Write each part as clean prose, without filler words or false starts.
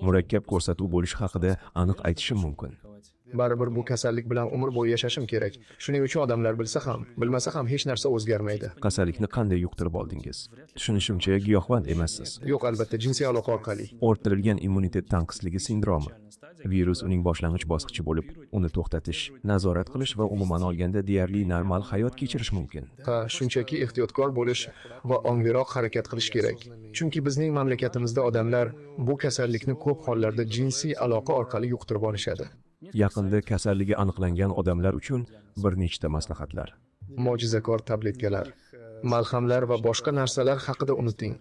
Murakkab ko'rsatuv bo'lishi haqida aniq aytishim mumkin. Baribir bu kasallik bilan umr bo'yi yashashim kerak. Shuning uchun odamlar bilsa ham, bilmasa ham hech narsa o'zgarmaydi. Kasallikni qanday yuqtirib oldingiz? Tushunishimcha, giyohvand emassiz. Yo'q, albatta, jinsiy aloqa orqali. Orttirilgan immunitet tanqisligi sindromi. Virus uning boshlang'ich bosqichi bo'lib, uni to'xtatish, nazorat qilish va umuman olganda deyarli normal hayot kechirish mumkin. Ha, shunchaki ehtiyotkor bo'lish va ongliroq harakat qilish kerak. Chunki bizning mamlakatimizda odamlar bu kasallikni ko'p hollarda jinsiy aloqa orqali yuqtirib olishadi. Yaqinda kasalligi aniqlangan odamlar uchun bir nechta maslahatlar. Mo'jizakor tabletkalar, malhamlar va boshqa narsalar haqida unuting.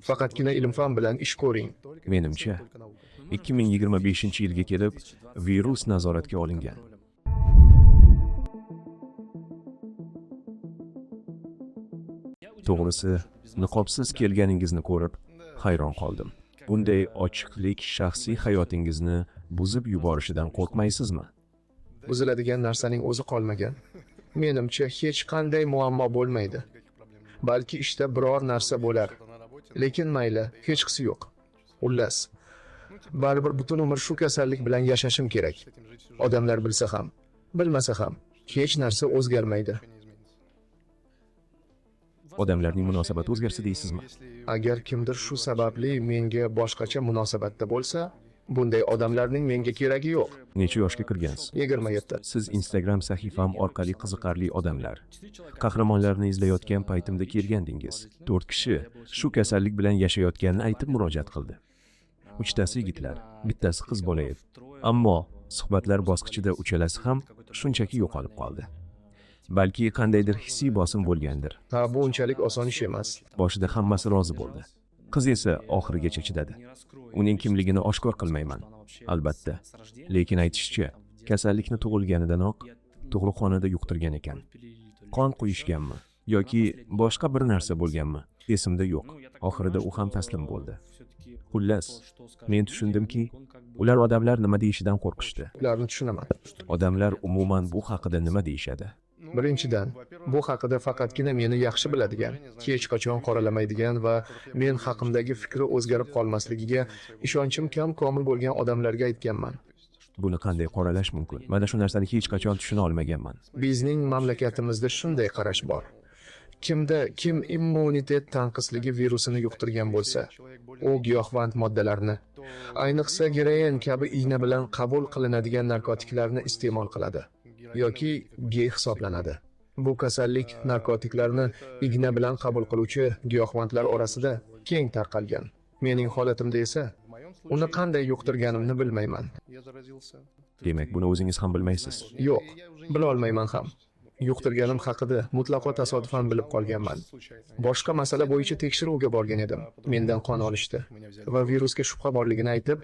Faqatgina ilm-fan bilan ish ko'ring. Menimcha, 2025-yilga kelib virus nazoratga olingan. To'g'risi, niqobsiz kelganingizni ko'rib hayron qoldim. Bunday ochiqlik shaxsiy hayotingizni buzib yuborishidan qo'rqmaysizmi? Buziladigan narsaning o'zi qolmagan. Menimcha, hech qanday muammo bo'lmaydi. Balki ishda biror narsa bo'lar. Lekin mayli, hechqisi yo'q. Xullas, baribir butun umr shu kasallik bilan yashashim kerak. Odamlar bilsa ham, bilmasa ham hech narsa o'zgarmaydi. Odamlarning munosabati o'zgarsa deysizmi? Agar kimdir shu sababli menga boshqacha munosabatda bo'lsa, bunday odamlarning menga keragi yo'q. Necha yoshga kirgansiz? 27. Siz Instagram sahifam orqali qiziqarli odamlar, qahramonlarni izlayotgan paytimda kelgandingiz. 4 kishi shu kasallik bilan yashayotganini aytib murojaat qildi. 3 tasi yigitlar, bittasi qiz bola edi. Ammo suhbatlar bosqichida uchalasi ham shunchaki yo'qolib qoldi. Balki qandaydir hissiy bosim bo'lgandir. Ha, bu unchalik oson ish emas. Boshida hammasi rozi bo'ldi. Qiz esa oxirigacha chidadi. Uning kimligini oshkor qilmayman, albatta. Lekin aytishicha, kasallikni tug'ilganidanoq tug'ruqxonada yuqtirgan ekan. Qon quyishganmi yoki boshqa bir narsa bo'lganmi, esimda yo'q. Oxirida u ham taslim bo'ldi. Xullas, men tushundimki, ular odamlar nima deyishidan qo'rqishdi. Ularni tushunaman. Odamlar umuman bu haqida nima deyishadi? Birinchidan, bu haqida faqatgina meni yaxshi biladigan, hech qachon qoralamaydigan va men haqimdagi fikri o'zgarib qolmasligiga ishonchim komil bo'lgan odamlarga aytganman. Buni qanday qoralash mumkin? Mana shu narsani hech qachon tushuna olmaganman. Bizning mamlakatimizda shunday qarash bor. Kimda kim immunitet tanqisligi virusini yuqtirgan bo'lsa, u giyohvand moddalarni, ayniqsa geroin kabi igna bilan qabul qilinadigan narkotiklarni iste'mol qiladi yoki gey hisoblanadi. Bu kasallik narkotiklarni igna bilan qabul qiluvchi giyohvandlar orasida keng tarqalgan. Mening holatimda esa uni qanday yuqtirganimni bilmayman. Demak, buni o'zingiz ham bilmaysiz. Yo'q, bila olmayman ham. Yuqtirganim haqida mutlaqo tasodifan bilib qolganman. Boshqa masala bo'yicha tekshiruvga borgan edim. Mendan qon olishdi va virusga shubha borligini aytib,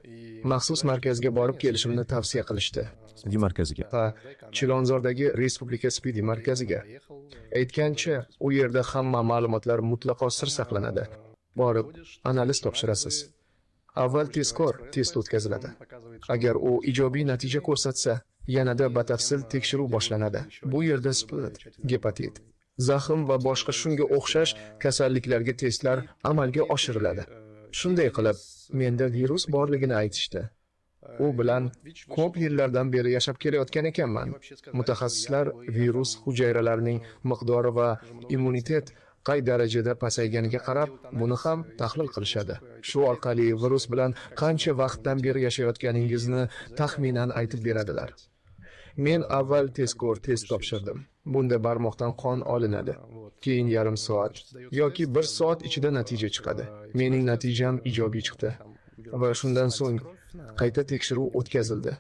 maxsus markazga borib kelishimni tavsiya qilishdi. Spidi markaziga. Ha, Chilonzordagi Respublika Spidi markaziga. Aytgancha, u yerda hamma ma'lumotlar mutlaqo sir saqlanadi. Borib analiz topshirasiz. Avval tezkor test o'tkaziladi. Agar u ijobiy natija ko'rsatsa, yanada batafsil tekshiruv boshlanadi. Bu yerda SPID, gepatit, zaxm va boshqa shunga o'xshash kasalliklarga testlar amalga oshiriladi. Shunday qilib, menda virus borligini aytishdi. U bilan ko'p yillardan beri yashab kelayotgan ekanman. Mutaxassislar virus hujayralarining miqdori va immunitet qay darajada pasayganiga qarab buni ham tahlil qilishadi. Shu orqali virus bilan qancha vaqtdan beri yashayotganingizni taxminan aytib beradilar. Men avval tezkor test topshirdim. Bunda barmoqdan qon olinadi. Keyin yarim soat yoki 1 soat ichida natija chiqadi. Mening natijam ijobiy chiqdi va shundan so'ng qayta tekshiruv o'tkazildi.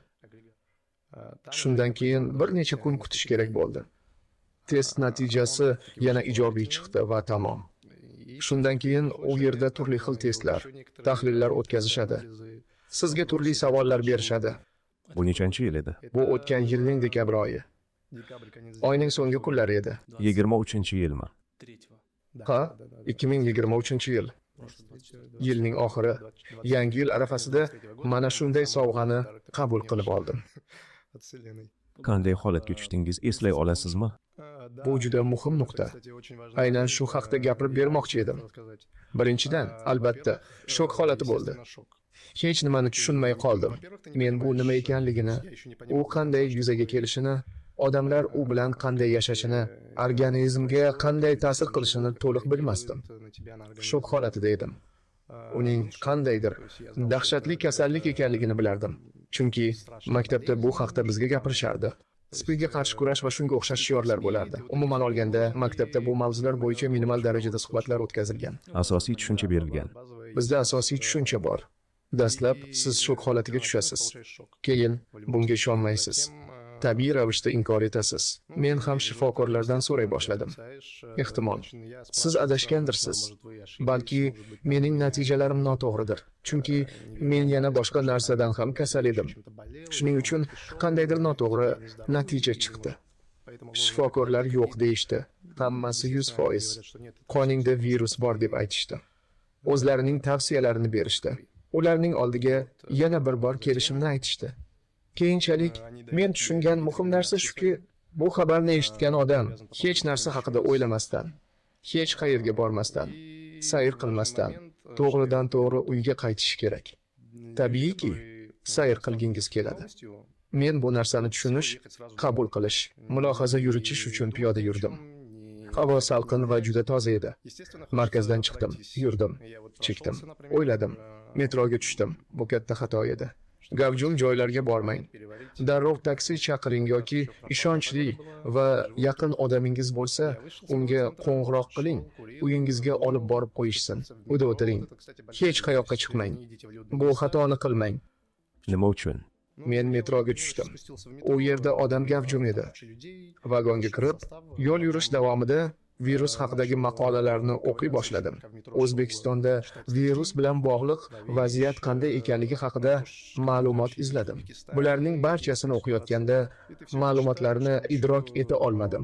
Shundan keyin bir necha kun kutish kerak bo'ldi. Test natijasi yana ijobiy chiqdi va tamom. Shundan keyin u yerda turli xil testlar, tahlillar o'tkazishadi. Sizga turli savollar berishadi. Bu nechanchi yil edi? Bu o'tgan yilning dekabr oyi. Oyning so'nggi kunlari edi. 23-yilmi? Ha, 2023-yil. Yilning oxiri, yangi yil arafasida mana shunday sovg'ani qabul qilib oldim. Qanday holatga tushdingiz, eslay olasizmi? Bu juda muhim nuqta. Aynan shu haqda gapirib bermoqchi edim. Birinchidan, albatta, shok holati bo'ldi. Hech nimani tushunmay qoldim. Men bu nima ekanligini, u qanday yuzaga kelishini, odamlar u bilan qanday yashashini, organizmga qanday ta'sir qilishini to'liq bilmasdim. Shok holatida edim. Uning qandaydir dahshatli kasallik ekanligini bilardim. Chunki maktabda bu haqda bizga gapirishardi. SPIDga qarshi kurash va shunga o'xshash shiorlar bo'lardi. Umuman olganda, maktabda bu mavzular bo'yicha minimal darajada suhbatlar o'tkazilgan. Asosiy tushuncha berilgan. Bizda asosiy tushuncha bor. Dastlab siz shok holatiga tushasiz. Keyin bunga ishonmaysiz. Tabiiy ravishda inkor etasiz. Men ham shifokorlardan so'ray boshladim. Ehtimol, siz adashgandirsiz. Balki mening natijalarim noto'g'ridir. Chunki men yana boshqa narsadan ham kasal edim. Shuning uchun qandaydir noto'g'ri natija chiqdi. Shifokorlar yo'q deyishdi. Hammasi 100%. Qoningda virus bor deb aytishdi. O'zlarining tavsiyalarini berishdi. Ularning oldiga yana bir bor kelishimni aytishdi. Keyinchalik men tushungan muhim narsa shuki, bu xabarni eshitgan odam hech narsa haqida o'ylamasdan, hech qayerga bormasdan, sayr qilmasdan, to'g'ridan to'g'ri uyga qaytishi kerak. Tabiiyki, sayr qilgingiz keladi. Men bu narsani tushunish, qabul qilish, mulohaza yuritish uchun piyoda yurdim. Havo salqin va juda toza edi. Markazdan chiqdim, yurdim, chekdim, o'yladim, metroga tushdim. Bu katta xato edi. Gavjum joylarga bormang. Darrov taksi chaqiring yoki ishonchli va yaqin odamingiz bo'lsa, unga qo'ng'iroq qiling, uyingizga olib borib qo'yishsin. Uyda o'tiring. Hech qayoqqa chiqmang. Bu xatoni qilmang. Nima uchun? Men metroga tushdim. U yerda odam gavjum edi. Vagonga kirib, yo'l yurish davomida virus haqidagi maqolalarni o'qiy boshladim. O'zbekistonda virus bilan bog'liq vaziyat qanday ekanligi haqida ma'lumot izladim. Bularning barchasini o'qiyotganda ma'lumotlarni idrok eta olmadim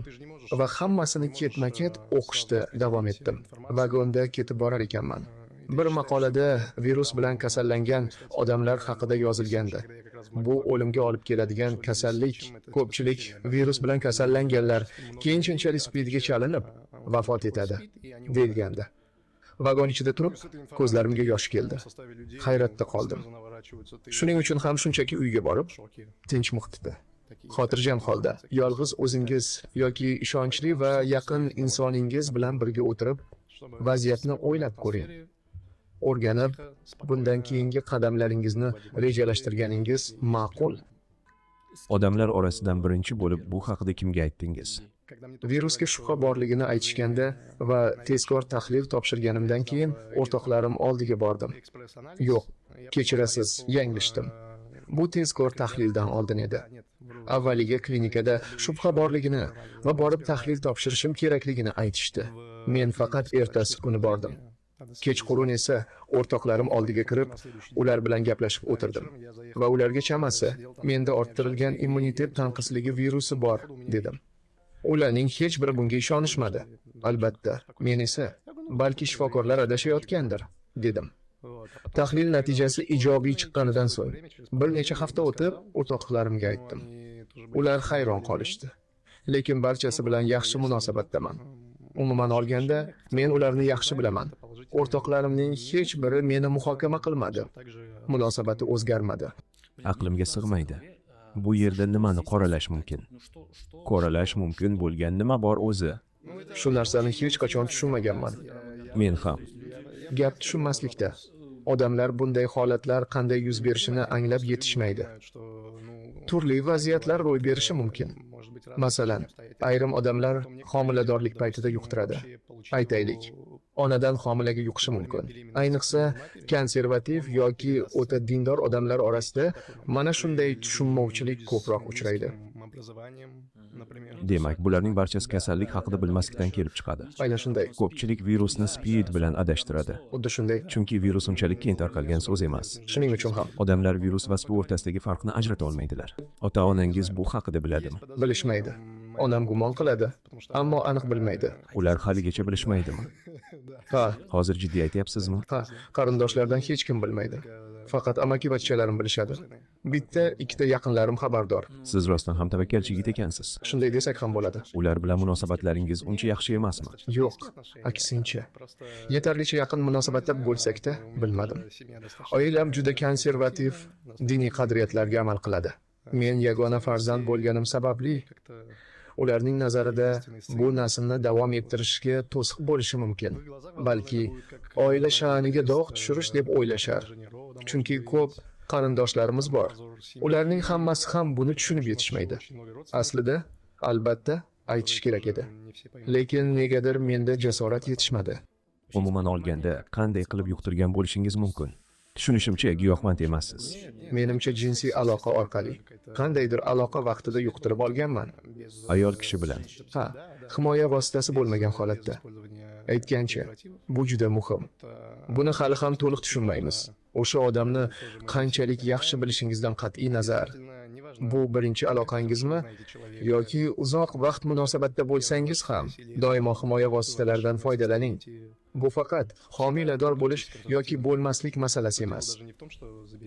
va hammasini ketma-ket o'qishda davom etdim. Vagonda ketib borar ekanman. Bir maqolada virus bilan kasallangan odamlar haqida yozilgandi. Bu o'limga olib keladigan kasallik. Ko'pchilik virus bilan kasallanganlar keyinchalik SPIDga chalinib vafot etadi, deyilgandi. Vagon ichida turib, ko'zlarimga yosh keldi. Hayratda qoldim. Shuning uchun ham shunchaki uyga borib, tinch muhitda, xotirjam holda, yolg'iz o'zingiz yoki ishonchli va yaqin insoningiz bilan birga o'tirib, vaziyatni o'ylab ko'ring. O'rganib, bundan keyingi qadamlaringizni rejalashtirganingiz ma'qul. Odamlar orasidan birinchi bo'lib bu haqida kimga aytdingiz? Virusga shubha borligini aytishganda va tezkor tahlil topshirganimdan keyin o'rtoqlarim oldiga bordim. Yo'q, kechirasiz, yanglishdim. Bu tezkor tahlildan oldin edi. Avvaliga klinikada shubha borligini va borib tahlil topshirishim kerakligini aytishdi. Men faqat ertasi kuni bordim. Kechqurun esa o'rtoqlarim oldiga kirib, ular bilan gaplashib o'tirdim va ularga chamasi menda orttirilgan immunitet tanqisligi virusi bor dedim. Ularning hech biri bunga ishonishmadi. Albatta, men esa balki shifokorlar adashayotgandir dedim. Tahlil natijasi ijobiy chiqqanidan so'ng bir necha hafta o'tib o'rtoqlarimga aytdim. Ular hayron qolishdi. Lekin barchasi bilan yaxshi munosabatdaman. Umuman olganda, men ularni yaxshi bilaman. O'rtoqlarimning hech biri meni muhokama qilmadi. Munosabati o'zgarmadi. Aqlimga sig'maydi. Bu yerda nimani qoralash mumkin? Qoralash mumkin bo'lgan nima bor o'zi? Shu narsani hech qachon tushunmaganman. Men ham. Gap tushunmaslikda. Odamlar bunday holatlar qanday yuz berishini anglab yetishmaydi. Turli vaziyatlar ro'y berishi mumkin. Masalan, ayrim odamlar homiladorlik paytida yuqtiradi. Aytaylik, onadan homilaga yuqishi mumkin. Ayniqsa, konservativ yoki o'ta dindor odamlar orasida mana shunday tushunmovchilik ko'proq uchraydi. Demak, bularning barchasi kasallik haqida bilmaslikdan kelib chiqadi. Aynan shunday. Ko'pchilik virusni SPID bilan adashtiradi. Xuddi shunday. Chunki virus unchalik keng tarqalgan so'z emas. Shuning uchun ham odamlar virus va SPID o'rtasidagi farqni ajrata olmaydilar. Ota-onangiz bu haqida biladimi? Bilishmaydi. Onam gumon qiladi, ammo aniq bilmaydi. Ular haligacha bilishmaydimi? Ha. Hozir jiddiy aytyapsizmi? Ha, qarindoshlardan hech kim bilmaydi. Faqat amakivachchalarim bilishadi. Bitta, ikkita yaqinlarim xabardor. Siz rostdan ham tavakkalchi yigit ekansiz. Shunday desak ham bo'ladi. Ular bilan munosabatlaringiz uncha yaxshi emasmi? Yo'q, aksincha. Yetarlicha yaqin munosabatda bo'lsak-da, bilmadim. Oilam juda konservativ, diniy qadriyatlarga amal qiladi. Men yagona farzand bo'lganim sababli ularning nazarida bu naslni davom ettirishga to'siq bo'lishi mumkin. Balki oila sha'niga dog' tushirish deb o'ylashar. Chunki ko'p qarindoshlarimiz bor. Ularning hammasi ham buni tushunib yetishmaydi. Aslida, albatta, aytish kerak edi. Lekin negadir menda jasorat yetishmadi. Umuman olganda, qanday qilib yuqtirgan bo'lishingiz mumkin? Tushunishimcha, giyohvand emassiz. Menimcha, jinsiy aloqa orqali. Qandaydir aloqa vaqtida yuqtirib olganman. Ayol kishi bilan. Ha, himoya vositasi bo'lmagan holatda. Aytgancha, bu juda muhim. Buni hali ham to'liq tushunmaymiz. O'sha odamni qanchalik yaxshi bilishingizdan qat'iy nazar, bu birinchi aloqangizmi yoki uzoq vaqt munosabatda bo'lsangiz ham doimo himoya vositalaridan foydalaning. Bu faqat homilador bo'lish yoki bo'lmaslik masalasi emas.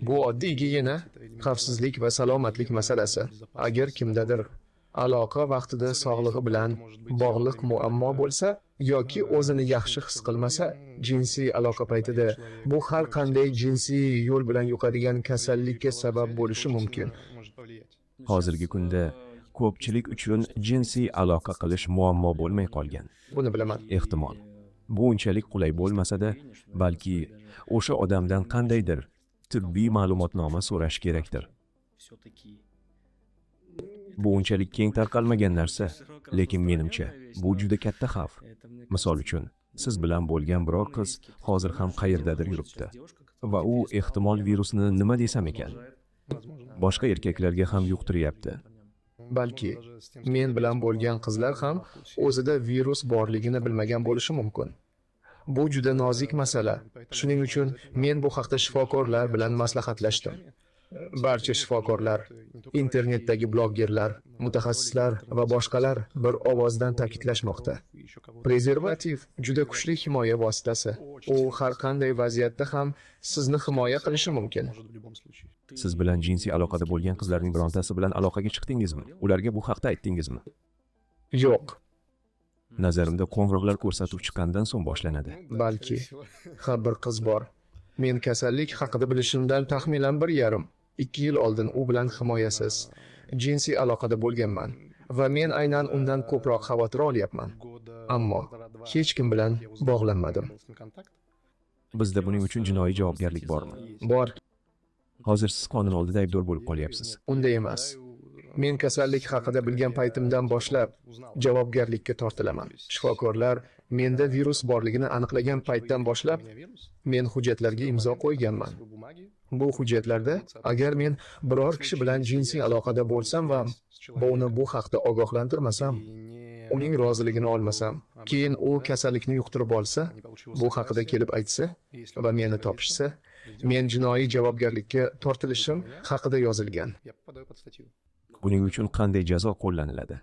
Bu oddiy gigiyena, xavfsizlik va salomatlik masalasi. Agar kimdadir aloqa vaqtida sog'lig'i bilan bog'liq muammo bo'lsa yoki o'zini yaxshi his qilmasa, jinsiy aloqa paytida bu har qanday jinsiy yo'l bilan yuqadigan kasallikka sabab bo'lishi mumkin. Hozirgi kunda ko'pchilik uchun jinsiy aloqa qilish muammo bo'lmay qolgan. Buni bilaman. Ehtimol, bu unchalik qulay bo'lmasa-da, balki o'sha odamdan qandaydir tibbiy ma'lumotnoma so'rash kerakdir. Bu unchalik keng tarqalmagan narsa, lekin menimcha bu juda katta xavf. Misol uchun, siz bilan bo'lgan biror qiz hozir ham qayerdadir yuribdi va u ehtimol virusni nima desam ekan, boshqa erkaklarga ham yuqtiryapti. Balki men bilan bo'lgan qizlar ham o'zida virus borligini bilmagan bo'lishi mumkin. Bu juda nozik masala. Shuning uchun men bu haqda shifokorlar bilan maslahatlashdim. Barcha shifokorlar, internetdagi bloggerlar, mutaxassislar va boshqalar bir ovozdan ta'kidlashmoqda. Prezervativ juda kuchli himoya vositasi. U har qanday vaziyatda ham sizni himoya qilishi mumkin. Siz bilan jinsiy aloqada bo'lgan qizlarning birontasi bilan aloqaga chiqdingizmi? Ularga bu haqda aytdingizmi? Yo'q. Nazarimda qo'ng'iroqlar ko'rsatuv chiqqandan so'ng boshlanadi. Balki. Ha, bir qiz bor. Men kasallik haqida bilishimdan taxminan 1,5-2 yil oldin u bilan himoyasiz jinsiy aloqada bo'lganman va men aynan undan ko'proq xavotir olyapman. Ammo hech kim bilan bog'lanmadim. Bizda buning uchun jinoiy javobgarlik bormi? Bor. Hozir siz qonun oldida aybdor bo'lib qolyapsiz. Unday emas. Men kasallik haqida bilgan paytimdan boshlab javobgarlikka tortilaman. Shifokorlar menda virus borligini aniqlagan paytdan boshlab men hujjatlarga imzo qo'yganman. Bu hujjatlarda agar men biror kishi bilan jinsiy aloqada bo'lsam va uni bu haqda ogohlantirmasam, uning roziligini olmasam, keyin u kasallikni yuqtirib olsa, bu haqida kelib aytsa va meni topishsa, men jinoiy javobgarlikka tortilishim haqida yozilgan. Buning uchun qanday jazo qo'llaniladi?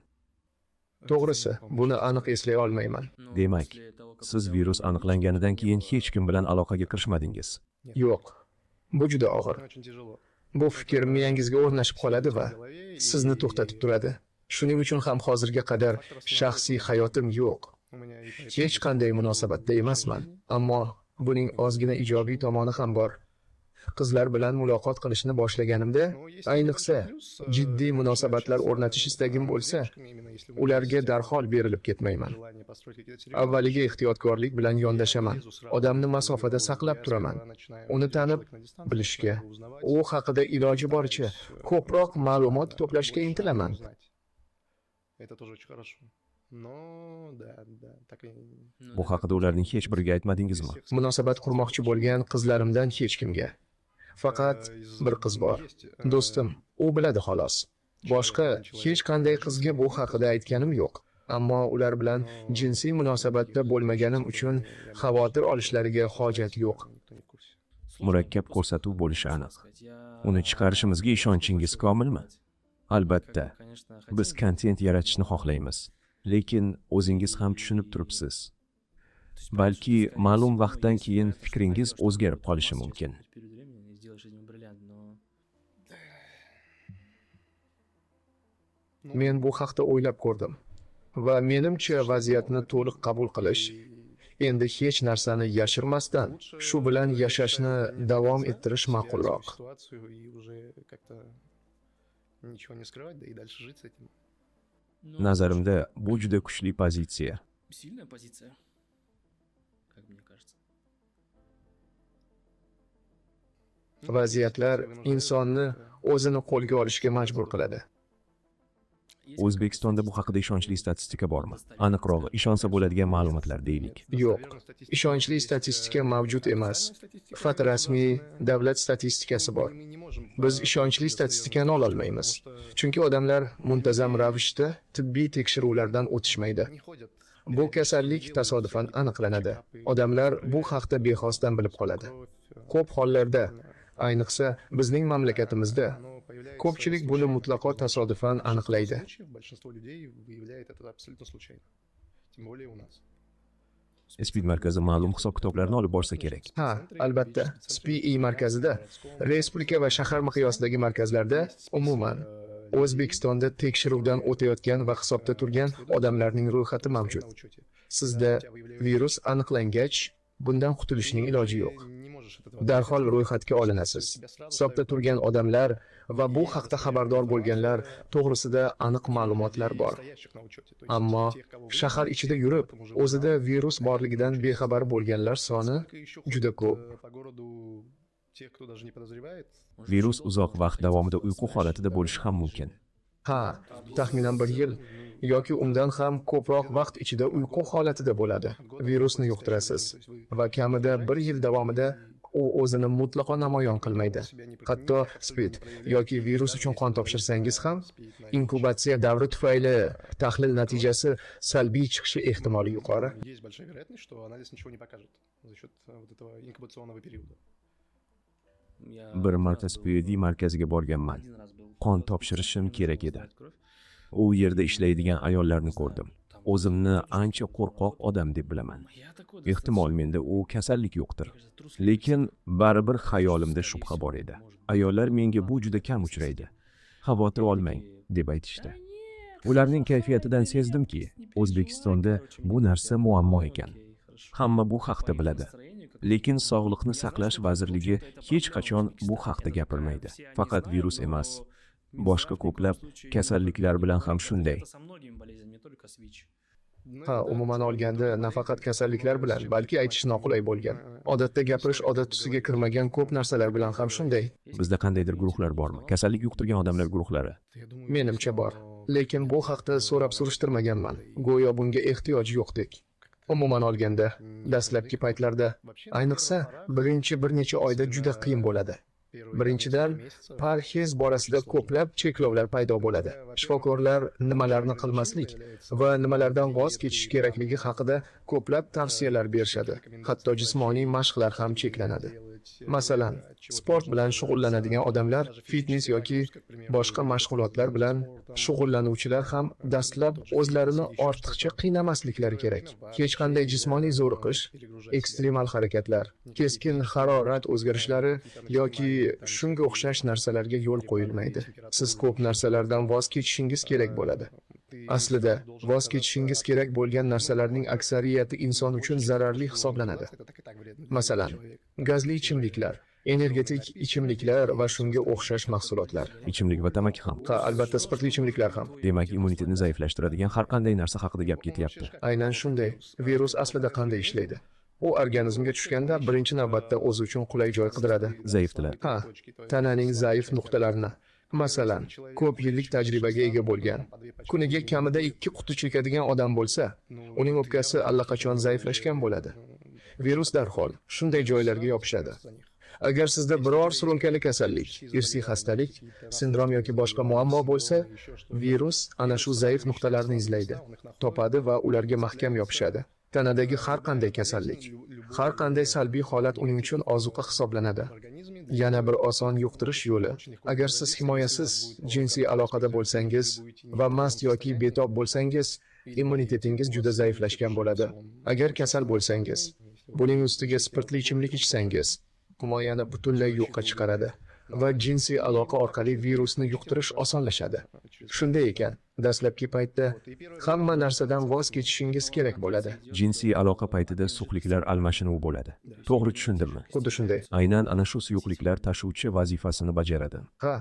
To'g'risi, buni aniq eslay olmayman. Demak, siz virus aniqlanganidan keyin hech kim bilan aloqaga kirishmadingiz? Yo'q. Bu juda og'ir. Bu fikr miyangizga o'rnashib qoladi va sizni to'xtatib turadi. Shuning uchun ham hozirga qadar shaxsiy hayotim yo'q. Hech qanday munosabatda emasman, ammo buning ozgina ijobiy tomoni ham bor. Qizlar bilan muloqot qilishni boshlaganimda, ayniqsa jiddiy munosabatlar o'rnatish istagim bo'lsa, ularga darhol berilib ketmayman. Avvaliga ehtiyotkorlik bilan yondashaman. Odamni masofada saqlab turaman. Uni tanib bilishga, u haqida iloji boricha ko'proq ma'lumot to'plashga intilaman. Bu haqida ularning hech biriga aytmadingizmi? Munosabat qurmoqchi bo'lgan qizlarimdan hech kimga. Faqat bir qiz bor. Do'stim, u biladi xolos. Boshqa hech qanday qizga bu haqida aytganim yo'q. Ammo ular bilan jinsiy munosabatda bo'lmaganim uchun xavotir olishlariga hojat yo'q. Murakkab ko'rsatuv bo'lishi aniq. Uni chiqarishimizga ishonchingiz komilmi? Albatta, biz kontent yaratishni xohlaymiz. Lekin o'zingiz ham tushunib turibsiz. Balki ma'lum vaqtdan keyin fikringiz o'zgarib qolishi mumkin. Men bu haqda o'ylab ko'rdim va menimcha vaziyatni to'liq qabul qilish, endi hech narsani yashirmasdan shu bilan yashashni davom ettirish ma'qulroq. Nazarimda bu juda kuchli pozitsiya. Vaziyatlar insonni o'zini qo'lga olishga majbur qiladi. O'zbekistonda bu haqida ishonchli statistika bormi? Aniqrog'i, ishonsa bo'ladigan ma'lumotlar deylik. Yo'q, ishonchli statistika mavjud emas. Faqat rasmiy davlat statistikasi bor. Biz ishonchli statistikani ola olmaymiz. Chunki odamlar muntazam ravishda tibbiy tekshiruvlardan o'tishmaydi. Bu kasallik tasodifan aniqlanadi. Odamlar bu haqda bexosdan bilib qoladi. Ko'p hollarda, ayniqsa bizning mamlakatimizda, ko'pchilik buni mutlaqo tasodifan aniqlaydi. SPID markazi ma'lum hisob-kitoblarni olib borsa kerak. Ha, albatta. SPI markazida, respublika va shahar miqyosidagi markazlarda, umuman O'zbekistonda tekshiruvdan o'tayotgan va hisobda turgan odamlarning ro'yxati mavjud. Sizda virus aniqlangach, bundan qutulishning iloji yo'q. Darhol ro'yxatga olinasiz. Hisobda turgan odamlar va bu haqda xabardor bo'lganlar to'g'risida aniq ma'lumotlar bor. Ammo shahar ichida yurib, o'zida virus borligidan bexabar bo'lganlar soni juda ko'p. Virus uzoq vaqt davomida uyqu holatida bo'lishi ham mumkin. Ha, taxminan 1 yil yoki undan ham ko'proq vaqt ichida uyqu holatida bo'ladi. Virusni yuqtirasiz va kamida 1 yil davomida u o'zini mutlaqo namoyon qilmaydi. Hatto SPID yoki virus uchun qon topshirsangiz ham inkubatsiya davri tufayli tahlil natijasi salbiy chiqishi ehtimoli yuqori. Bir marta SPID markaziga borganman. Qon topshirishim kerak edi. U yerda ishlaydigan ayollarni ko'rdim. O'zimni ancha qo'rqoq odam deb bilaman. Ehtimol menda u kasallik yo'qdir. Lekin baribir xayolimda shubha bor edi. Ayollar menga bu juda kam uchraydi. Xavotir olmang, deb aytishdi. Ularning kayfiyatidan sezdimki, O'zbekistonda bu narsa muammo ekan. Hamma bu haqda biladi. Lekin Sog'liqni saqlash vazirligi hech qachon bu haqda gapirmaydi. Faqat virus emas, boshqa ko'plab kasalliklar bilan ham shunday. Ha, umuman olganda nafaqat kasalliklar bilan, balki aytish noqulay bo'lgan, odatda gapirish odat tusiga kirmagan ko'p narsalar bilan ham shunday. Bizda qandaydir guruhlar bormi? Kasallik yuqtirgan odamlar guruhlari? Menimcha bor, lekin bu haqda so'rab surishtirmaganman. Go'yo bunga ehtiyoj yo'qdek. Umuman olganda, dastlabki paytlarda, ayniqsa birinchi bir necha oyda juda qiyin bo'ladi. Birinchidan, parhez borasida ko'plab cheklovlar paydo bo'ladi. Shifokorlar nimalarni qilmaslik va nimalardan voz kechish kerakligi haqida ko'plab tavsiyalar berishadi. Hatto jismoniy mashqlar ham cheklanadi. Masalan, sport bilan shug'ullanadigan odamlar, fitness yoki boshqa mashg'ulotlar bilan shug'ullanuvchilar ham dastlab o'zlarini ortiqcha qiynamasliklari kerak. Hech qanday jismoniy zo'riqish, ekstremal harakatlar, keskin harorat o'zgarishlari yoki shunga o'xshash narsalarga yo'l qo'yilmaydi. Siz ko'p narsalardan voz kechishingiz kerak bo'ladi. Aslida, voz kechishingiz kerak bo'lgan narsalarning aksariyati inson uchun zararli hisoblanadi. Masalan, gazli ichimliklar, energetik ichimliklar va shunga o'xshash mahsulotlar. Ichimlik va tamaki ham. Ha, albatta spirtli ichimliklar ham. Demak, immunitetni zaiflashtiradigan har qanday narsa haqida gap ketyapti. Aynan shunday. Virus aslida qanday ishlaydi? U organizmga tushganda birinchi navbatda o'zi uchun qulay joy qidiradi. Zaiflar. Ha, tananing zaif nuqtalarini. Masalan, ko'p yillik tajribaga ega bo'lgan, kuniga kamida 2 quti chekadigan odam bo'lsa, uning o'pkasi allaqachon zaiflashgan bo'ladi. Virus darhol shunday joylarga yopishadi. Agar sizda biror surunkali kasallik, irsiy xastalik, sindrom yoki boshqa muammo bo'lsa, virus ana shu zaif nuqtalarni izlaydi, topadi va ularga mahkam yopishadi. Tanadagi har qanday kasallik, har qanday salbiy holat uning uchun ozuqa hisoblanadi. Yana bir oson yuqtirish yo'li, agar siz himoyasiz jinsiy aloqada bo'lsangiz va mast yoki betob bo'lsangiz, immunitetingiz juda zaiflashgan bo'ladi. Agar kasal bo'lsangiz, buning ustiga spirtli ichimlik ichsangiz, himoyani butunlay yo'qqa chiqaradi va jinsiy aloqa orqali virusni yuqtirish osonlashadi. Shunday ekan, dastlabki paytda hamma narsadan voz kechishingiz kerak bo'ladi. Jinsiy aloqa paytida suyuqliklar almashinuvi bo'ladi. To'g'ri tushundimmi? Xuddi shunday. Aynan ana shu suyuqliklar tashuvchi vazifasini bajaradi. Ha,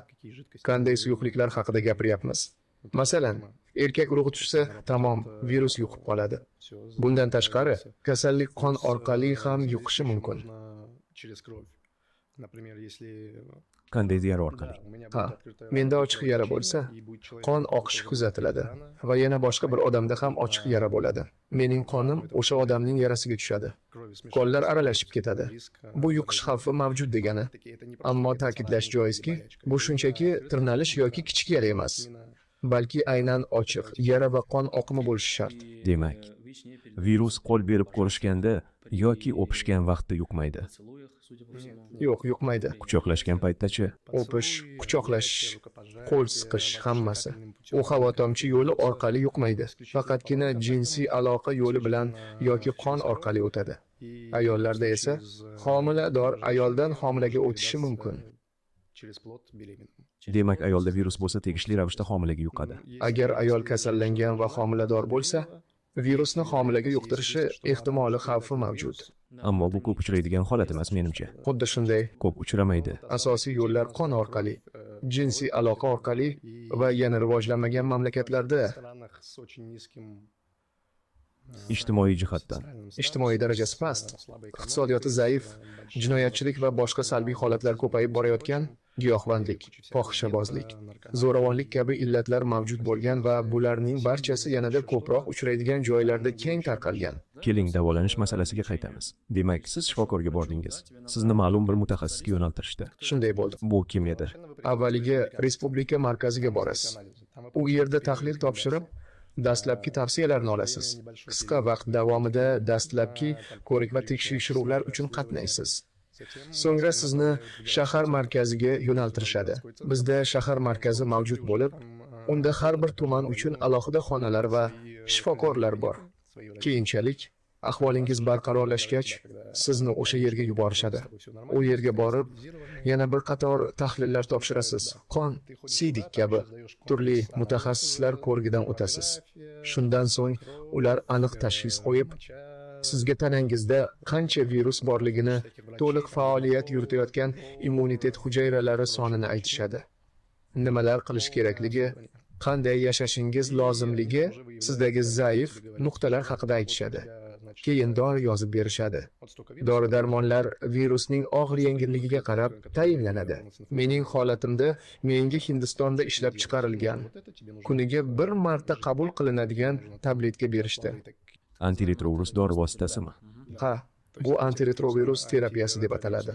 qanday suyuqliklar haqida gapiryapmiz? Masalan, erkak urug'i tushsa, tamom, virus yuqib qoladi. Bundan tashqari, kasallik qon orqali ham yuqishi mumkin. Qanday yara orqali? Ha, menda ochiq yara bo'lsa, qon oqishi kuzatiladi va yana boshqa bir odamda ham ochiq yara bo'ladi. Mening qonim o'sha odamning yarasiga tushadi. Qonlar aralashib ketadi. Bu yuqish xavfi mavjud degani. Ammo ta'kidlash joizki, bu shunchaki tirnalish yoki kichik yara emas, balki aynan ochiq yara va qon oqimi bo'lishi shart. Demak, virus qo'l berib ko'rishganda yoki o'pishgan vaqtda yuqmaydi. Yo'q, yuqmaydi. Quchoqlashgan paytda-chi? O'pish, quchoqlashish, qo'l siqish hammasi. U havo tomchi yo'li orqali yuqmaydi. Faqatgina jinsiy aloqa yo'li bilan yoki qon orqali o'tadi. Ayollarda esa homilador ayoldan homilaga o'tishi mumkin. Demak, ayolda virus bo'lsa, tegishli ravishda homilaga yuqadi. Agar ayol kasallangan va homilador bo'lsa, virusni homilaga yuqtirishi ehtimoli xavfi mavjud. Ammo bu ko'p uchraydigan holat emas menimcha. Xuddi shunday. Ko'p uchramaydi. Asosiy yo'llar qon orqali, jinsiy aloqa orqali va yana rivojlanmagan mamlakatlarda ijtimoiy jihatdan. Ijtimoiy darajasi past, iqtisodiyoti zaif, jinoyatchilik va boshqa salbiy holatlar ko'payib borayotgan giyohvandlik, fohishabozlik, zo'ravonlik kabi illatlar mavjud bo'lgan va bularning barchasi yanada ko'proq uchraydigan joylarda keng tarqalgan. Keling, davolanish masalasiga qaytamiz. Demak, siz shifokorga bordingiz. Sizni ma'lum bir mutaxassisga yo'naltirishdi. Shunday bo'ldi. Bu kim edi? Avvaliga respublika markaziga borasiz. U yerda tahlil topshirib, dastlabki tavsiyalarni olasiz. Qisqa vaqt davomida dastlabki ko'rik va tekshiruvlar uchun qatnaysiz. So'ngra sizni shahar markaziga yo'naltirishadi. Bizda shahar markazi mavjud bo'lib, unda har bir tuman uchun alohida xonalar va shifokorlar bor. Keyinchalik ahvolingiz barqarorlashgach, sizni o'sha yerga yuborishadi. U yerga borib, yana bir qator tahlillar topshirasiz. Qon, siydik kabi turli mutaxassislar ko'rigidan o'tasiz. Shundan so'ng ular aniq tashxis qo'yib, sizga tanangizda qancha virus borligini, to'liq faoliyat yuritayotgan immunitet hujayralari sonini aytishadi. Nimalar qilish kerakligi, qanday yashashingiz lozimligi, sizdagi zaif nuqtalar haqida aytishadi. Keyin dori yozib berishadi. Dori-darmonlar virusning og'ir yengilligiga qarab tayinlanadi. Mening holatimda menga Hindistonda ishlab chiqarilgan, kuniga bir marta qabul qilinadigan tabletka berishdi. Antiretrovirus dori vositasimi? Ha, bu antiretrovirus terapiyasi deb ataladi.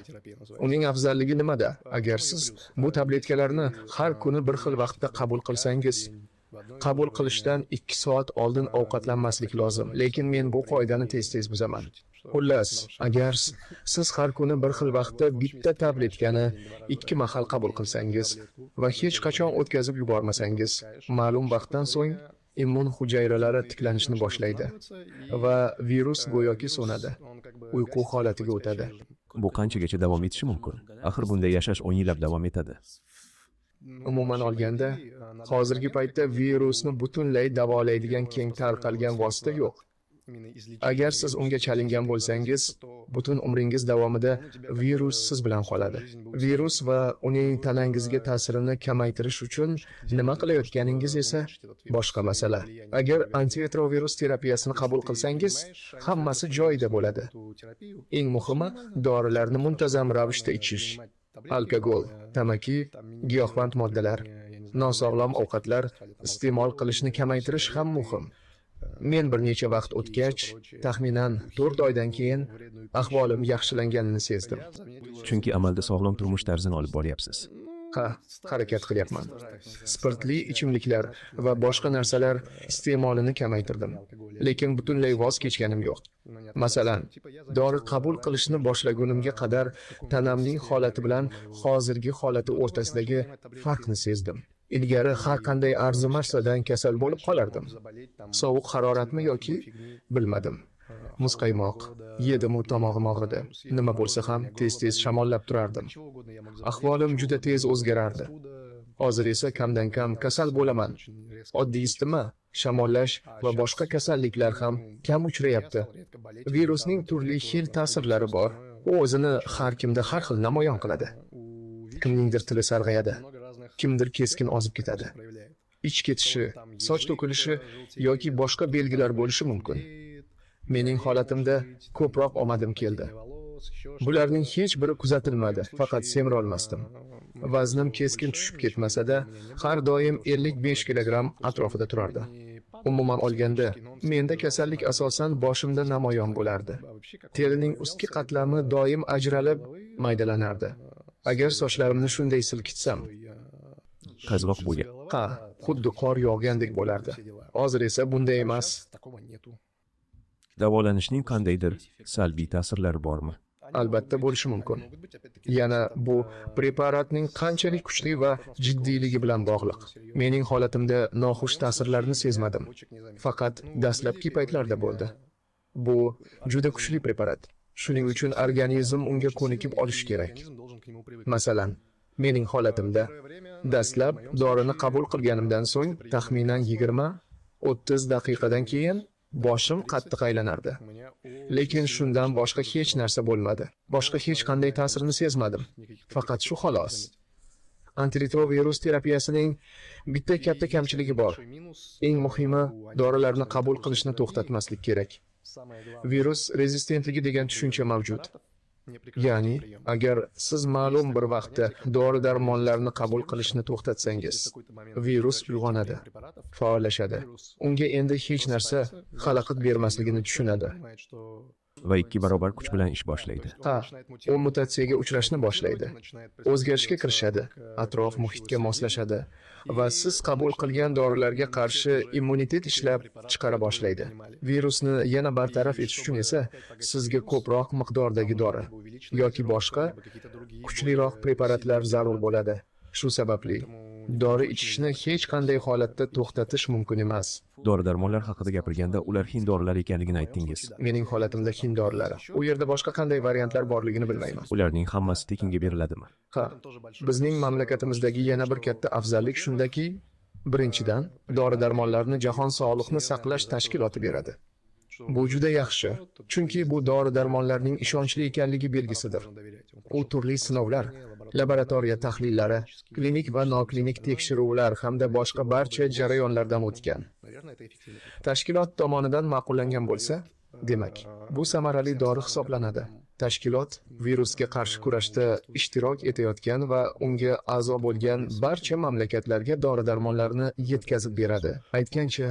Uning afzalligi nimada? Agar siz bu tabletkalarni har kuni bir xil vaqtda qabul qilsangiz, qabul qilishdan 2 soat oldin ovqatlanmaslik lozim. Lekin men bu qoidani tez-tez buzaman. Xullas, agar siz har kuni bir xil vaqtda bitta tabletkani 2 mahal qabul qilsangiz va hech qachon o'tkazib yubormasangiz, ma'lum vaqtdan so'ng immun hujayralari tiklanishni boshlaydi va virus go'yoki so'nadi, uyqu holatiga o'tadi. Bu qanchagacha davom etishi mumkin? Axir bunday yashash 10 yillab davom etadi. Umuman olganda, hozirgi paytda virusni butunlay davolaydigan keng tarqalgan vosita yo'q. Agar siz unga chalingan bo'lsangiz, butun umringiz davomida virus siz bilan qoladi. Virus va uning tanangizga ta'sirini kamaytirish uchun nima qilayotganingiz esa boshqa masala. Agar antiretrovirus terapiyasini qabul qilsangiz, hammasi joyida bo'ladi. Eng muhimi, dorilarni muntazam ravishda ichish. Alkogol, tamaki, giyohvand moddalar, nosog'lom ovqatlar iste'mol qilishni kamaytirish ham muhim. Men bir necha vaqt o'tgach, taxminan 4 oydan keyin ahvolim yaxshilanganini sezdim. Chunki amalda sog'lom turmush tarzini olib boryapsiz. Ha, harakat qilyapman. Spirtli ichimliklar va boshqa narsalar iste'molini kamaytirdim. Lekin butunlay voz kechganim yo'q. Masalan, dori qabul qilishni boshlagunimga qadar tanamning holati bilan hozirgi holati o'rtasidagi farqni sezdim. Ilgari har qanday arzimasdan kasal bo'lib qolardim. Sovuq haroratmi yoki bilmadim. Muzqaymoq yedimu tomog'im og'ridi. Nima bo'lsa ham tez-tez shamollab turardim. Ahvolim juda tez o'zgarardi. Hozir esa kamdan-kam kasal bo'laman. Oddiy isitma, shamollash va boshqa kasalliklar ham kam uchrayapti. Virusning turli xil ta'sirlari bor. U o'zini har kimda har xil namoyon qiladi. Kimningdir tili sarg'ayadi, kimdir keskin ozib ketadi. Ich ketishi, soch to'kilishi yoki boshqa belgilar bo'lishi mumkin. Mening holatimda ko'proq omadim keldi. Bularning hech biri kuzatilmadi, faqat semirolmasdim. Vaznim keskin tushib ketmasa-da, har doim 55 kilogramm atrofida turardi. Umuman olganda, menda kasallik asosan boshimda namoyon bo'lardi. Terining ustki qatlami doim ajralib, maydalanardi. Agar sochlarimni shunday silkitsam, qazg'oq bo'lgan. Ha, xuddi qor yog'gandek bo'lardi. Hozir esa bunday emas. Davolanishning qandaydir salbiy ta'sirlari bormi? Albatta bo'lishi mumkin. Yana bu preparatning qanchalik kuchli va jiddiyligi bilan bog'liq. Mening holatimda noxush ta'sirlarni sezmadim. Faqat dastlabki paytlarda bo'ldi. Bu juda kuchli preparat. Shuning uchun organizm unga ko'nikib olishi kerak. Masalan, mening holatimda dastlab dorini qabul qilganimdan so'ng taxminan 20-30 daqiqadan keyin boshim qattiq aylanardi. Lekin shundan boshqa hech narsa bo'lmadi. Boshqa hech qanday ta'sirini sezmadim. Faqat shu xolos. Antiretrovirus terapiyasining bitta katta kamchiligi bor. Eng muhimi, dorilarni qabul qilishni to'xtatmaslik kerak. Virus rezistentligi degan tushuncha mavjud. Ya'ni, agar siz ma'lum bir vaqtda dori-darmonlarni qabul qilishni to'xtatsangiz, virus uyg'onadi, faollashadi. Unga endi hech narsa xalaqit bermasligini tushunadi. Va 2 barobar kuch bilan ish boshlaydi. Ha, u mutatsiyaga uchrashni boshlaydi. O'zgarishga kirishadi, atrof muhitga moslashadi va siz qabul qilgan dorilarga qarshi immunitet ishlab chiqara boshlaydi. Virusni yana bartaraf etish uchun esa sizga ko'proq miqdordagi dori yoki boshqa kuchliroq preparatlar zarur bo'ladi. Shu sababli dori ichishni hech qanday holatda to'xtatish mumkin emas. Dori-darmonlar haqida gapirganda ular hind dorilari ekanligini aytdingiz. Mening holatimda hind dorilari. U yerda boshqa qanday variantlar borligini bilmayman. Ularning hammasi tekinga beriladimi? Ha, bizning mamlakatimizdagi yana bir katta afzallik shundaki, birinchidan, dori-darmonlarni Jahon sog'liqni saqlash tashkiloti beradi. Bu juda yaxshi, chunki bu dori-darmonlarning ishonchli ekanligi belgisidir. U turli sinovlar, laboratoriya tahlillari, klinik va noklinik tekshiruvlar hamda boshqa barcha jarayonlardan o'tgan. Tashkilot tomonidan ma'qullangan bo'lsa, demak, bu samarali dori hisoblanadi. Tashkilot virusga qarshi kurashda ishtirok etayotgan va unga a'zo bo'lgan barcha mamlakatlarga dori-darmonlarni yetkazib beradi. Aytgancha,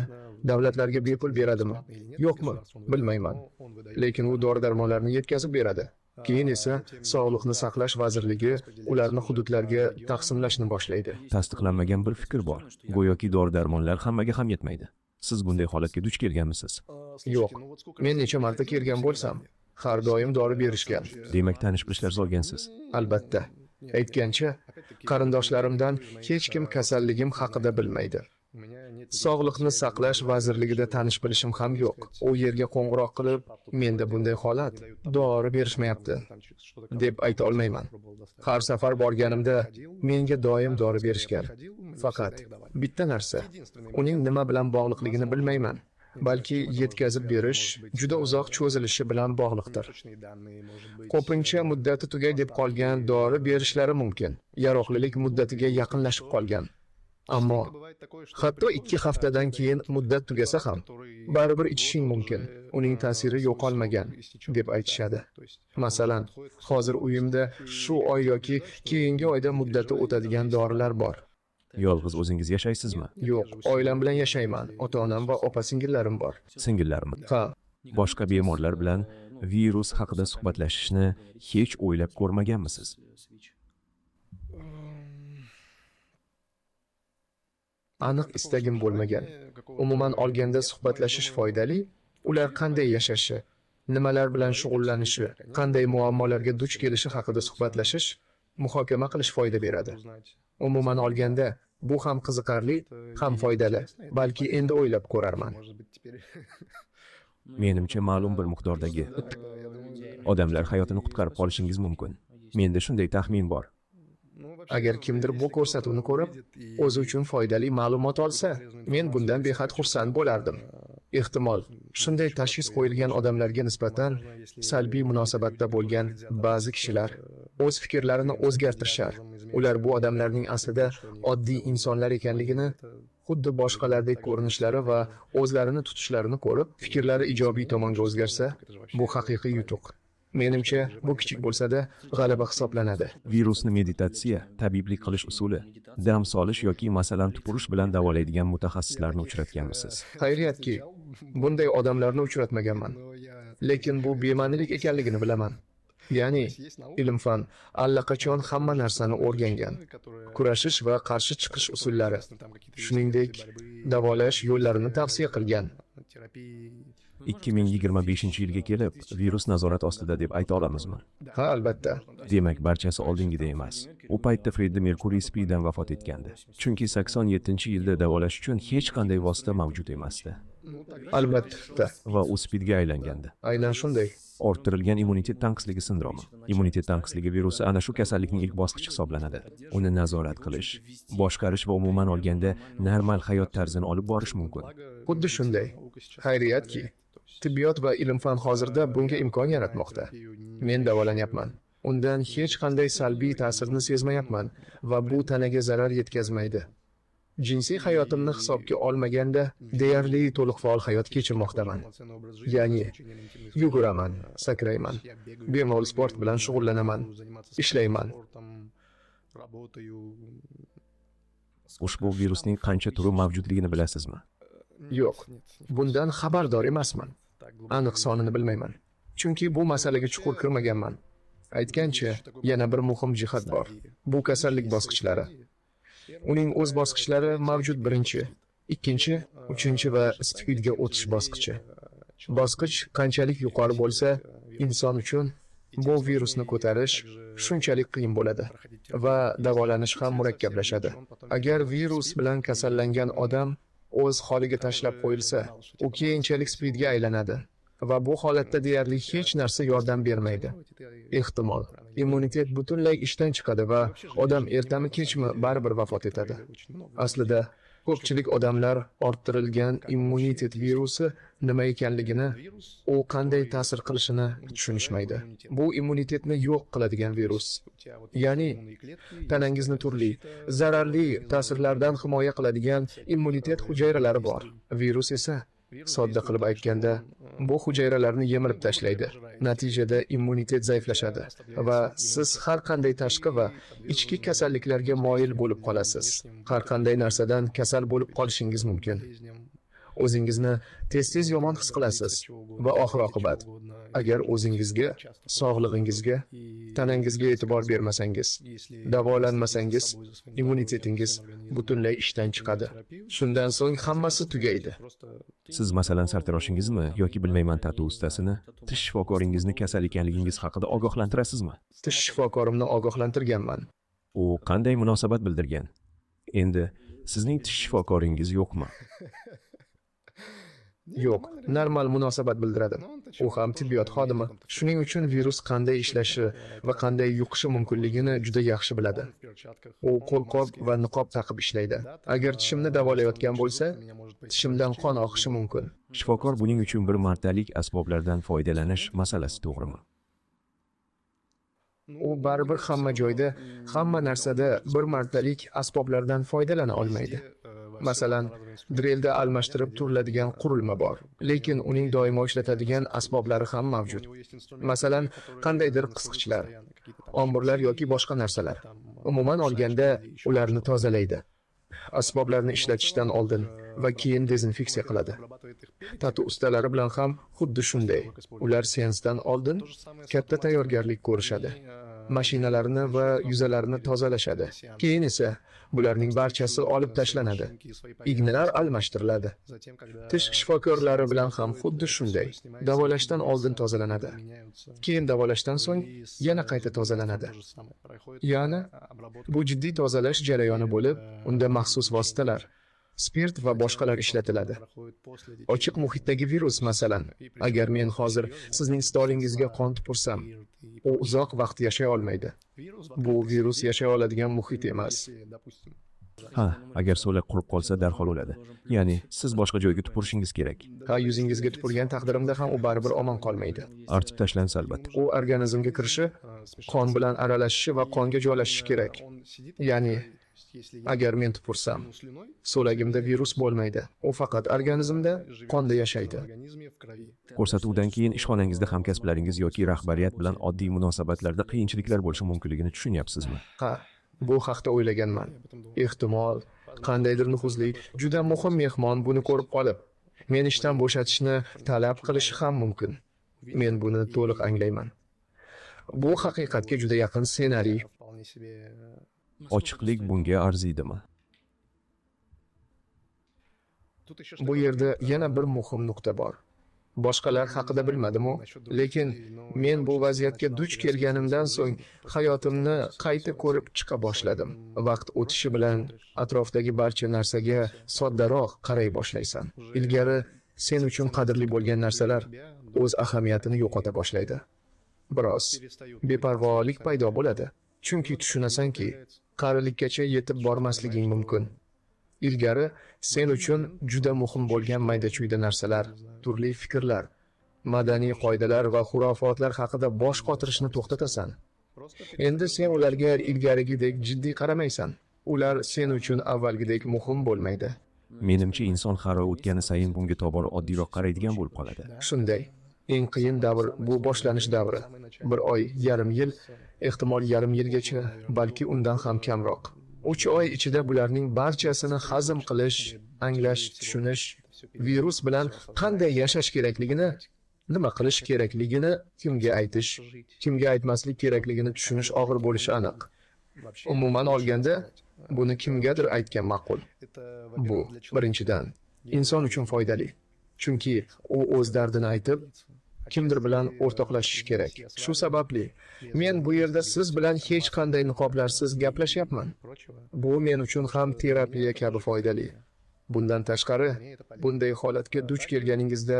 davlatlarga bepul beradimi, yo'qmi, bilmayman. Lekin u dori-darmonlarni yetkazib beradi. Keyin esa Sog'liqni saqlash vazirligi ularni hududlarga taqsimlashni boshlaydi. Tasdiqlanmagan bir fikr bor. Go'yoki dori-darmonlar hammaga ham yetmaydi. Siz bunday holatga duch kelganmisiz? Yo'q. Men necha marta kelgan bo'lsam, har doim dori berishgan. Demak, tanish bilishlar solgansiz. Albatta. Aytgancha, qarindoshlarimdan hech kim kasalligim haqida bilmaydi. Sog'liqni saqlash vazirligida tanish bilishim ham yo'q. U yerga qo'ng'iroq qilib, menda bunday holat, dori berishmayapti deb ayta olmayman. Har safar borganimda menga doim dori berishgan. Faqat bitta narsa, uning nima bilan bog'liqligini bilmayman. Balki yetkazib berish juda uzoq cho'zilishi bilan bog'liqdir. Ko'pincha muddati tugay deb qolgan dori berishlari mumkin. Yaroqlilik muddatiga yaqinlashib qolgan. Ammo hatto 2 haftadan keyin muddat tugasa ham baribir ichishing mumkin. Uning ta'siri yo'qolmagan deb aytishadi. Masalan, hozir uyimda shu oy yoki keyingi oyda muddati o'tadigan dorilar bor. Yolg'iz o'zingiz yashaysizmi? Yo'q, oilam bilan yashayman. Ota-onam va opa-singillarim bor. Singillarmi? Ha. Boshqa bemorlar bilan virus haqida suhbatlashishni hech o'ylab ko'rmaganmisiz? Aniq istagim bo'lmagan. Umuman olganda suhbatlashish foydali. Ular qanday yashashi, nimalar bilan shug'ullanishi, qanday muammolarga duch kelishi haqida suhbatlashish, muhokama qilish foyda beradi. Umuman olganda bu ham qiziqarli, ham foydali. Balki endi o'ylab ko'rarman. Menimcha, ma'lum bir miqdordagi odamlar hayotini qutqarib qolishingiz mumkin. Menda shunday taxmin bor. Agar kimdir bu ko'rsatuvni ko'rib, o'zi uchun foydali ma'lumot olsa, men bundan behad xursand bo'lardim. Ehtimol, shunday tashxis qo'yilgan odamlarga nisbatan salbiy munosabatda bo'lgan ba'zi kishilar o'z fikrlarini o'zgartirishar. Ular bu odamlarning aslida oddiy insonlar ekanligini, xuddi boshqalardek ko'rinishlari va o'zlarini tutishlarini ko'rib, fikrlari ijobiy tomonga o'zgarsa, bu haqiqiy yutuq. Menimcha, bu kichik bo'lsa-da g'alaba hisoblanadi. Virusni meditatsiya, tabiblik qilish usuli, dam solish yoki masalan tupurish bilan davolaydigan mutaxassislarni uchratganmisiz? Xayriyatki, bunday odamlarni uchratmaganman. Lekin bu bema'nilik ekanligini bilaman. Ya'ni ilm-fan allaqachon hamma narsani o'rgangan. Kurashish va qarshi chiqish usullari, shuningdek, davolash yo'llarini tavsiya qilgan. 2025-yilga kelib virus nazorat ostida deb ayta olamizmi? Ha, albatta. Demak, barchasi oldingidek emas. U paytda Freddi Merkuri SPIDdan vafot etgandi. Chunki 87-yilda davolash uchun hech qanday vosita mavjud emasdi. Albatta. Va u SPIDga aylangandi. Aynan shunday. Orttirilgan immunitet tanqisligi sindromi. Immunitet tanqisligi virusi ana shu kasallikning ilk bosqichi hisoblanadi. Uni nazorat qilish, boshqarish va umuman olganda normal hayot tarzini olib borish mumkin. Xuddi shunday. Xayriyatki, tibbiyot va ilm-fan hozirda bunga imkon yaratmoqda. Men davolanyapman. Undan hech qanday salbiy ta'sirni sezmayapman va bu tanaga zarar yetkazmaydi. Jinsiy hayotimni hisobga olmaganda deyarli to'liq faol hayot kechirmoqdaman. Ya'ni yuguraman, sakrayman, bemalol sport bilan shug'ullanaman, ishlayman. Ushbu virusning qancha turi mavjudligini bilasizmi? Yo'q, bundan xabardor emasman. Aniq sonini bilmayman. Chunki bu masalaga chuqur kirmaganman. Aytgancha, yana bir muhim jihat bor. Bu kasallik bosqichlari. Uning o'z bosqichlari mavjud: birinchi, ikkinchi, uchinchi va SPIDga o'tish bosqichi. Bosqich qanchalik yuqori bo'lsa, inson uchun bu virusni ko'tarish shunchalik qiyin bo'ladi va davolanish ham murakkablashadi. Agar virus bilan kasallangan odam o'z holiga tashlab qo'yilsa, u keyinchalik SPIDga aylanadi va bu holatda deyarli hech narsa yordam bermaydi. Ehtimol, immunitet butunlay ishdan chiqadi va odam ertami kechmi baribir vafot etadi. Aslida ko'pchilik odamlar orttirilgan immunitet virusi nima ekanligini, u qanday ta'sir qilishini tushunishmaydi. Bu immunitetni yo'q qiladigan virus. Ya'ni tanangizni turli zararli ta'sirlardan himoya qiladigan immunitet hujayralari bor. Virus esa, sodda qilib aytganda, bu hujayralarni yemirib tashlaydi. Natijada immunitet zaiflashadi va siz har qanday tashqi va ichki kasalliklarga moyil bo'lib qolasiz. Har qanday narsadan kasal bo'lib qolishingiz mumkin. O'zingizni tez-tez yomon his qilasiz va oxir-oqibat, agar o'zingizga, sog'lig'ingizga, tanangizga e'tibor bermasangiz, davolanmasangiz, immunitetingiz butunlay ishdan chiqadi. Shundan so'ng hammasi tugaydi. Siz masalan sartaroshingizmi yoki bilmayman tatu ustasini, tish shifokoringizni kasal ekanligingiz haqida ogohlantirasizmi? Tish shifokorimni ogohlantirganman. U qanday munosabat bildirgan? Endi sizning tish shifokoringiz yo'qmi? Yo'q, normal munosabat bildiradi. U ham tibbiyot xodimi. Shuning uchun virus qanday ishlashi va qanday yuqishi mumkinligini juda yaxshi biladi. U qo'lqop va niqob taqib ishlaydi. Agar tishimni davolayotgan bo'lsa, tishimdan qon oqishi mumkin. Shifokor buning uchun bir martalik asboblardan foydalanish masalasi to'g'rimi? U baribir hamma joyda, hamma narsada bir martalik asboblardan foydalana olmaydi. Masalan, drelda almashtirib turiladigan qurilma bor, lekin uning doimo ishlatadigan asboblari ham mavjud. Masalan, qandaydir qisqichlar, omburlar yoki boshqa narsalar. Umuman olganda, ularni tozalaydi. Asboblarni ishlatishdan oldin va keyin dezinfeksiya qiladi. Tatu ustalari bilan ham xuddi shunday. Ular seansdan oldin katta tayyorgarlik ko'rishadi. Mashinalarni va yuzalarini tozalashadi. Keyin esa bularning barchasi olib tashlanadi. Ignalar almashtiriladi. Tish shifokorlari bilan ham xuddi shunday. Davolashdan oldin tozalanadi. Keyin davolashdan so'ng yana qayta tozalanadi. Ya'ni bu jiddiy tozalash jarayoni bo'lib, unda maxsus vositalar, Spirt va boshqalar ishlatiladi. Ochiq muhitdagi virus, masalan, agar men hozir sizning stolingizga qon tupursam, u uzoq vaqt yashay olmaydi. Bu virus yashay oladigan muhit emas. Ha, agar so'lak qurib qolsa darhol o'ladi. Ya'ni siz boshqa joyga tupurishingiz kerak. Ha, yuzingizga tupurgan taqdirimda ham u baribir omon qolmaydi. Artib tashlansa albatta. U organizmga kirishi, qon bilan aralashishi va qonga joylashishi kerak. Ya'ni agar men tupursam, so'lagimda virus bo'lmaydi. U faqat organizmda, qonda yashaydi. Ko'rsatuvdan keyin ishxonangizda hamkasblaringiz yoki rahbariyat bilan oddiy munosabatlarda qiyinchiliklar bo'lishi mumkinligini tushunyapsizmi? Ha, bu haqda o'ylaganman. Ehtimol, qandaydir nufuzli, juda muhim mehmon buni ko'rib qolib, meni ishdan bo'shatishni talab qilishi ham mumkin. Men buni to'liq anglayman. Bu haqiqatga juda yaqin ssenariy. Ochiqlik bunga arziydimi? Bu yerda yana bir muhim nuqta bor. Boshqalar haqida bilmadim-u, lekin men bu vaziyatga duch kelganimdan so'ng hayotimni qayta ko'rib chiqa boshladim. Vaqt o'tishi bilan atrofdagi barcha narsaga soddaroq qaray boshlaysan. Ilgari sen uchun qadrli bo'lgan narsalar o'z ahamiyatini yo'qota boshlaydi. Biroz beparvolik paydo bo'ladi. Chunki tushunasanki, qarilikkacha yetib bormasliging mumkin. Ilgari sen uchun juda muhim bo'lgan mayda-chuyda narsalar, turli fikrlar, madaniy qoidalar va xurofotlar haqida bosh qotirishni to'xtatasan. Endi sen ularga ilgarigidek jiddiy qaramaysan. Ular sen uchun avvalgidek muhim bo'lmaydi. Menimcha, inson har o'tgani sayin bunga tobora oddiyroq qaraydigan bo'lib qoladi. Shunday. Eng qiyin davr bu boshlanish davri. Bir oy, yarim yil, ehtimol yarim yilgacha, balki undan ham kamroq. 3 oy ichida bularning barchasini hazm qilish, anglash, tushunish, virus bilan qanday yashash kerakligini, nima qilish kerakligini, kimga aytish, kimga aytmaslik kerakligini tushunish og'ir bo'lishi aniq. Umuman olganda, buni kimgadir aytgan ma'qul. Bu birinchidan inson uchun foydali. Chunki u o'z dardini aytib, kimdir bilan o'rtoqlashishi kerak. Shu sababli men bu yerda siz bilan hech qanday niqoblarsiz gaplashyapman. Bu men uchun ham terapiya kabi foydali. Bundan tashqari, bunday holatga duch kelganingizda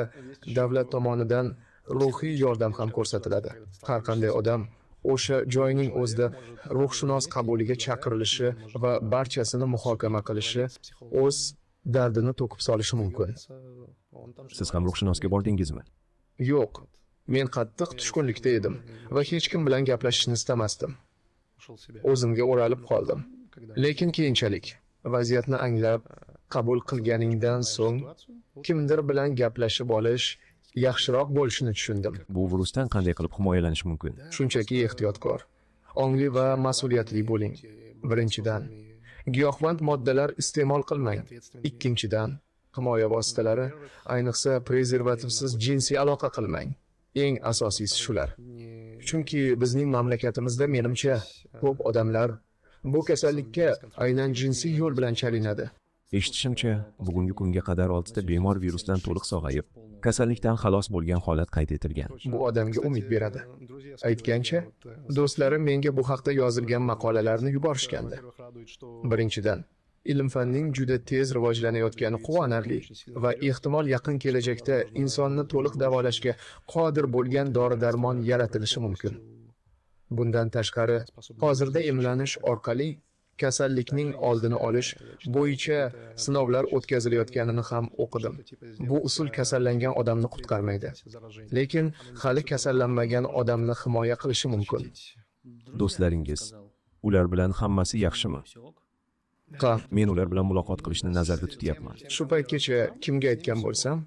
davlat tomonidan ruhiy yordam ham ko'rsatiladi. Har qanday odam o'sha joyning o'zida ruhshunos qabuliga chaqirilishi va barchasini muhokama qilishi, o'z dardini to'kib solishi mumkin. Siz ham ruhshunosga bordingizmi? Yo'q, men qattiq tushkunlikda edim va hech kim bilan gaplashishni istamasdim. O'zimga o'ralib qoldim. Lekin keyinchalik vaziyatni anglab, qabul qilganingdan so'ng kimdir bilan gaplashib olish yaxshiroq bo'lishini tushundim. Bu virusdan qanday qilib himoyalanish mumkin? Shunchaki ehtiyotkor, ongli va mas'uliyatli bo'ling. Birinchidan, giyohvand moddalar iste'mol qilmang. Ikkinchidan, himoya vositalari, ayniqsa prezervativsiz jinsiy aloqa qilmang. Eng asosiysi shular. Chunki bizning mamlakatimizda menimcha ko'p odamlar bu kasallikka aynan jinsiy yo'l bilan chalinadi. Eshitishimcha, bugungi kunga qadar 6 ta bemor virusdan to'liq sog'ayib, kasallikdan xalos bo'lgan holat qayd etilgan. Bu odamga umid beradi. Aytgancha, do'stlarim menga bu haqda yozilgan maqolalarni yuborishgandi. Birinchidan, ilm-fanning juda tez rivojlanayotgani quvonarli va ehtimol yaqin kelajakda insonni to'liq davolashga qodir bo'lgan dori-darmon yaratilishi mumkin. Bundan tashqari, hozirda emlanish orqali kasallikning oldini olish bo'yicha sinovlar o'tkazilayotganini ham o'qidim. Bu usul kasallangan odamni qutqarmaydi, lekin hali kasallanmagan odamni himoya qilishi mumkin. Do'stlaringiz, ular bilan hammasi yaxshimi? Ha, men ular bilan muloqot qilishni nazarda tutyapman. Shu paytgacha kimga aytgan bo'lsam,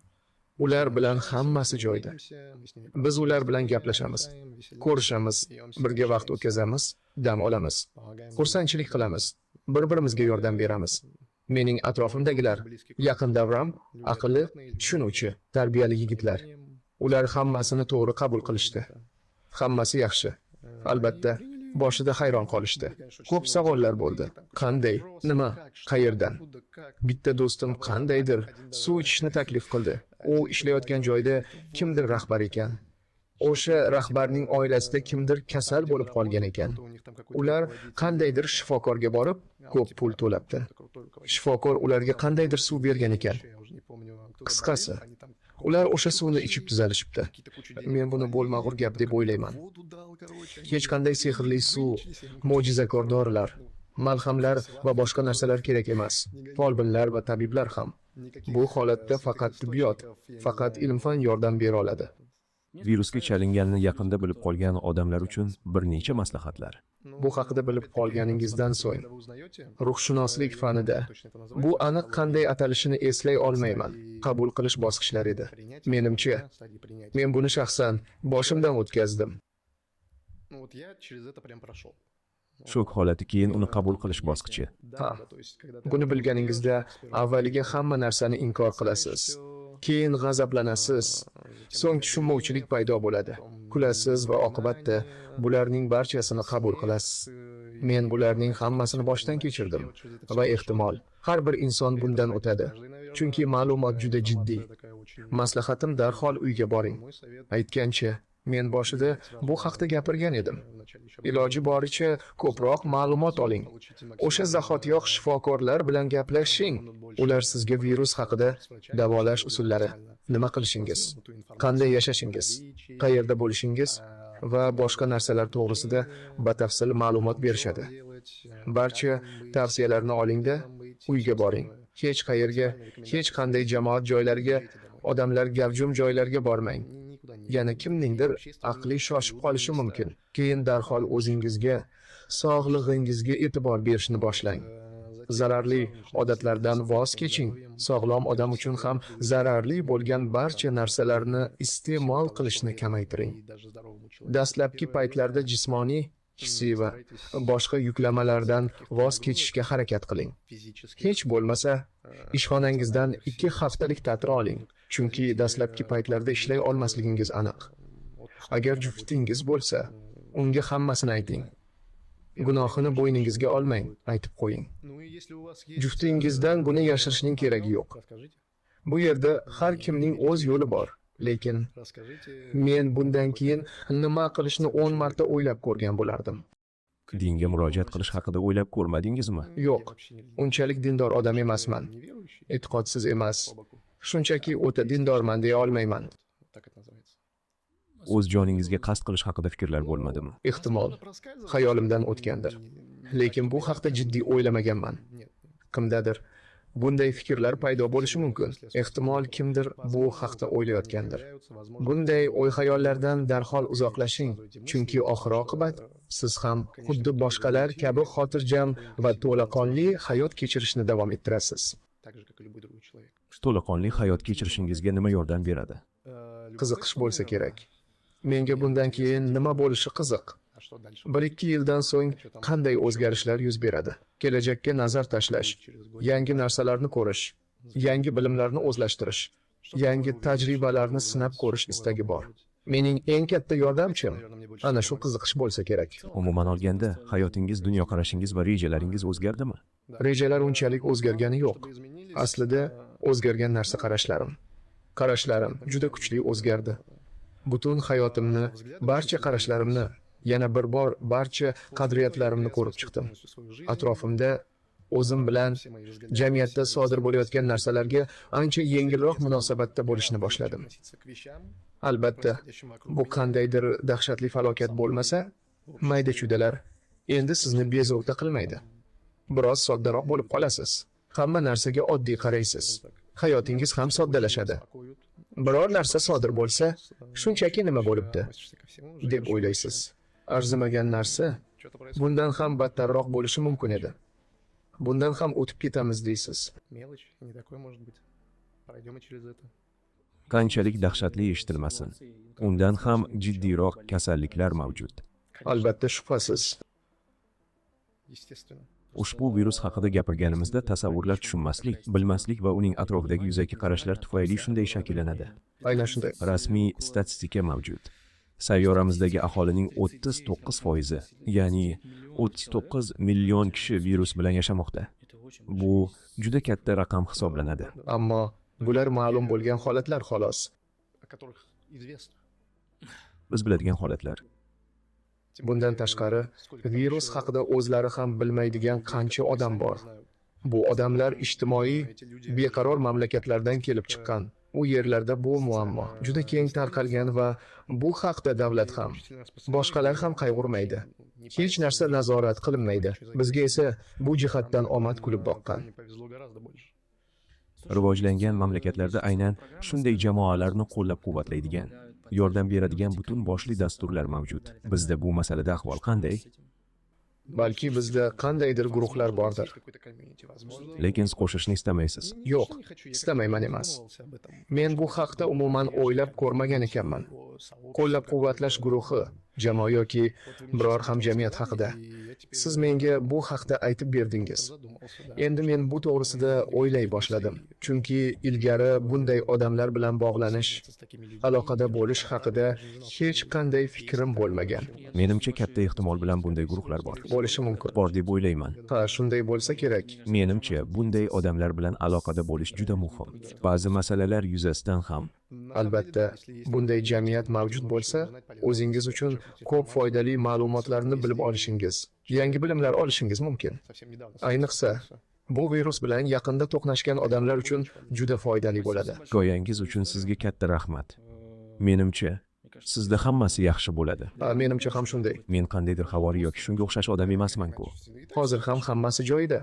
ular bilan hammasi joyida. Biz ular bilan gaplashamiz, ko'rishamiz, birga vaqt o'tkazamiz, dam olamiz, xursandchilik qilamiz, bir-birimizga yordam beramiz. Mening atrofimdagilar, yaqin davram, aqlli, tushunuvchi, tarbiyali yigitlar. Ular hammasini to'g'ri qabul qilishdi. Hammasi yaxshi. Albatta, boshida hayron qolishdi. Ko'p savollar bo'ldi. Qanday, nima, qayerdan? Bitta do'stim qandaydir suv ichishni taklif qildi. U ishlayotgan joyda kimdir rahbar ekan. O'sha rahbarning oilasida kimdir kasal bo'lib qolgan ekan. Ular qandaydir shifokorga borib, ko'p pul to'labdi. Shifokor ularga qandaydir suv bergan ekan. Qisqasi, ular o'sha suvni ichib tuzalishibdi. Men buni bo'lmag'ur gap deb o'ylayman. Hech qanday sehrli suv, mo'jizakor dorilar, malhamlar va boshqa narsalar kerak emas. Folbinlar va tabiblar ham. Bu holatda faqat tibbiyot, faqat ilm-fan yordam bera oladi. Virusga chalinganini yaqinda bilib qolgan odamlar uchun bir necha maslahatlar. Bu haqida bilib qolganingizdan so'ng, ruhshunoslik fanida bu aniq qanday atalishini eslay olmayman. Qabul qilish bosqichlari edi. Menimcha, men buni shaxsan boshimdan o'tkazdim. Shok holati, keyin uni qabul qilish bosqichi. Ha, buni bilganingizda avvaliga hamma narsani inkor qilasiz. Keyin g'azablanasiz, so'ng tushunmovchilik paydo bo'ladi. Kulasiz va oqibatda bularning barchasini qabul qilasiz. Men bularning hammasini boshdan kechirdim va ehtimol har bir inson bundan o'tadi. Chunki ma'lumot juda jiddiy. Maslahatim, darhol uyga boring. Aytgancha, men boshida bu haqda gapirgan edim. Iloji boricha ko'proq ma'lumot oling. O'sha zahotiyoq shifokorlar bilan gaplashing. Ular sizga virus haqida, davolash usullari, nima qilishingiz, qanday yashashingiz, qayerda bo'lishingiz va boshqa narsalar to'g'risida batafsil ma'lumot berishadi. Barcha tavsiyalarni olingda uyga boring. Hech qayerga, hech qanday jamoat joylariga, odamlar gavjum joylarga bormang. Yana kimningdir aqli shoshib qolishi mumkin. Keyin darhol o'zingizga, sog'lig'ingizga e'tibor berishni boshlang. Zararli odatlardan voz keching. Sog'lom odam uchun ham zararli bo'lgan barcha narsalarni iste'mol qilishni kamaytiring. Dastlabki paytlarda jismoniy, hissiy va boshqa yuklamalardan voz kechishga harakat qiling. Hech bo'lmasa, ishxonangizdan 2 haftalik ta'til oling. Chunki dastlabki paytlarda ishlay olmasligingiz aniq. Agar juftingiz bo'lsa, unga hammasini ayting. Gunohini bo'yningizga olmang, aytib qo'ying. Juftingizdan buni yashirishning keragi yo'q. Bu yerda har kimning o'z yo'li bor, lekin men bundan keyin nima qilishni 10 marta o'ylab ko'rgan bo'lardim. Dinga murojaat qilish haqida o'ylab ko'rmadingizmi? Yo'q, unchalik dindor odam emasman. E'tiqodsiz emas. Shunchaki o'ta dindorman deya olmayman. O'z joningizga qasd qilish haqida fikrlar bo'lmadimi? Ehtimol, xayolimdan o'tgandir. Lekin bu haqda jiddiy o'ylamaganman. Kimdadir bunday fikrlar paydo bo'lishi mumkin. Ehtimol kimdir bu haqda o'ylayotgandir. Bunday o'y-xayollardan darhol uzoqlashing, chunki oxir-oqibat siz ham xuddi boshqalar kabi xotirjam va to'laqonli hayot kechirishni davom ettirasiz. To'laqonli hayot kechirishingizga nima yordam beradi? Qiziqish bo'lsa kerak. Menga bundan keyin nima bo'lishi qiziq. 1-2 yildan so'ng qanday o'zgarishlar yuz beradi? Kelajakka nazar tashlash, yangi narsalarni ko'rish, yangi bilimlarni o'zlashtirish, yangi tajribalarni sinab ko'rish istagi bor. Mening eng katta yordamchim ana shu qiziqish bo'lsa kerak. Umuman olganda, hayotingiz, dunyoqarashingiz va rejalaringiz o'zgardimi? Rejalar unchalik o'zgargani yo'q. Aslida o'zgargan narsa qarashlarim. Qarashlarim juda kuchli o'zgardi. Butun hayotimni, barcha qarashlarimni, yana bir bor barcha qadriyatlarimni ko'rib chiqdim. Atrofimda o'zim bilan jamiyatda sodir bo'layotgan narsalarga ancha yengilroq munosabatda bo'lishni boshladim. Albatta, bu qandaydir dahshatli falokat bo'lmasa, mayda-chuydalar endi sizni bezovta qilmaydi. Biroz soddaroq bo'lib qolasiz. Hamma narsaga oddiy qaraysiz. Hayotingiz ham soddalashadi. Biror narsa sodir bo'lsa, shunchaki nima bo'libdi deb o'ylaysiz. Arzimagan narsa bundan ham battarroq bo'lishi mumkin edi. Bundan ham o'tib ketamiz deysiz. Qanchalik dahshatli eshitilmasin, undan ham jiddiyroq kasalliklar mavjud. Albatta, shubhasiz. Ushbu virus haqida gapirganimizda tasavvurlar tushunmaslik, bilmaslik va uning atrofidagi yuzaki qarashlar tufayli shunday shakllanadi. Aynan shunday. Rasmiy statistika mavjud. Sayyoramizdagi aholining 39%, ya'ni 39 million kishi virus bilan yashamoqda. Bu juda katta raqam hisoblanadi. Ammo bular ma'lum bo'lgan holatlar xolos. Biz biladigan holatlar. Bundan tashqari, virus haqida o'zlari ham bilmaydigan qancha odam bor. Bu odamlar ijtimoiy beqaror mamlakatlardan kelib chiqqan. U yerlarda bu muammo juda keng tarqalgan va bu haqda davlat ham, boshqalar ham qayg'urmaydi. Hech narsa nazorat qilinmaydi. Bizga esa bu jihatdan omad kulib boqqan. Rivojlangan mamlakatlarda aynan shunday jamoalarni qo'llab-quvvatlaydigan, yordam beradigan butun boshli dasturlar mavjud. Bizda bu masalada ahvol qanday? Balki bizda qandaydir guruhlar bordir. Lekin siz qo'shishni istamaysiz. Yo'q, istamayman emas. Men bu haqda umuman o'ylab ko'rmagan ekanman. Qo'llab-quvvatlash guruhi, jamoa yoki biror hamjamiyat haqida. Siz menga bu haqda aytib berdingiz. Endi men bu to'g'risida o'ylay boshladim. Chunki ilgari bunday odamlar bilan bog'lanish, aloqada bo'lish haqida hech qanday fikrim bo'lmagan. Menimcha katta ehtimol bilan bunday guruhlar bor. Bo'lishi mumkin. Bor deb o'ylayman. Ha, shunday bo'lsa kerak. Menimcha bunday odamlar bilan aloqada bo'lish juda muhim. Ba'zi masalalar yuzasidan ham. Albatta, bunday jamiyat mavjud bo'lsa, o'zingiz uchun ko'p foydali ma'lumotlarni bilib olishingiz, yangi bilimlar olishingiz mumkin. Ayniqsa, bu virus bilan yaqinda to'qnashgan odamlar uchun juda foydali bo'ladi. Hikoyangiz uchun sizga katta rahmat. Menimcha, sizda hammasi yaxshi bo'ladi. Menimcha ham shunday. Men qandaydir havoriy yoki shunga o'xshash odam emasman-ku. Hozir ham hammasi joyida.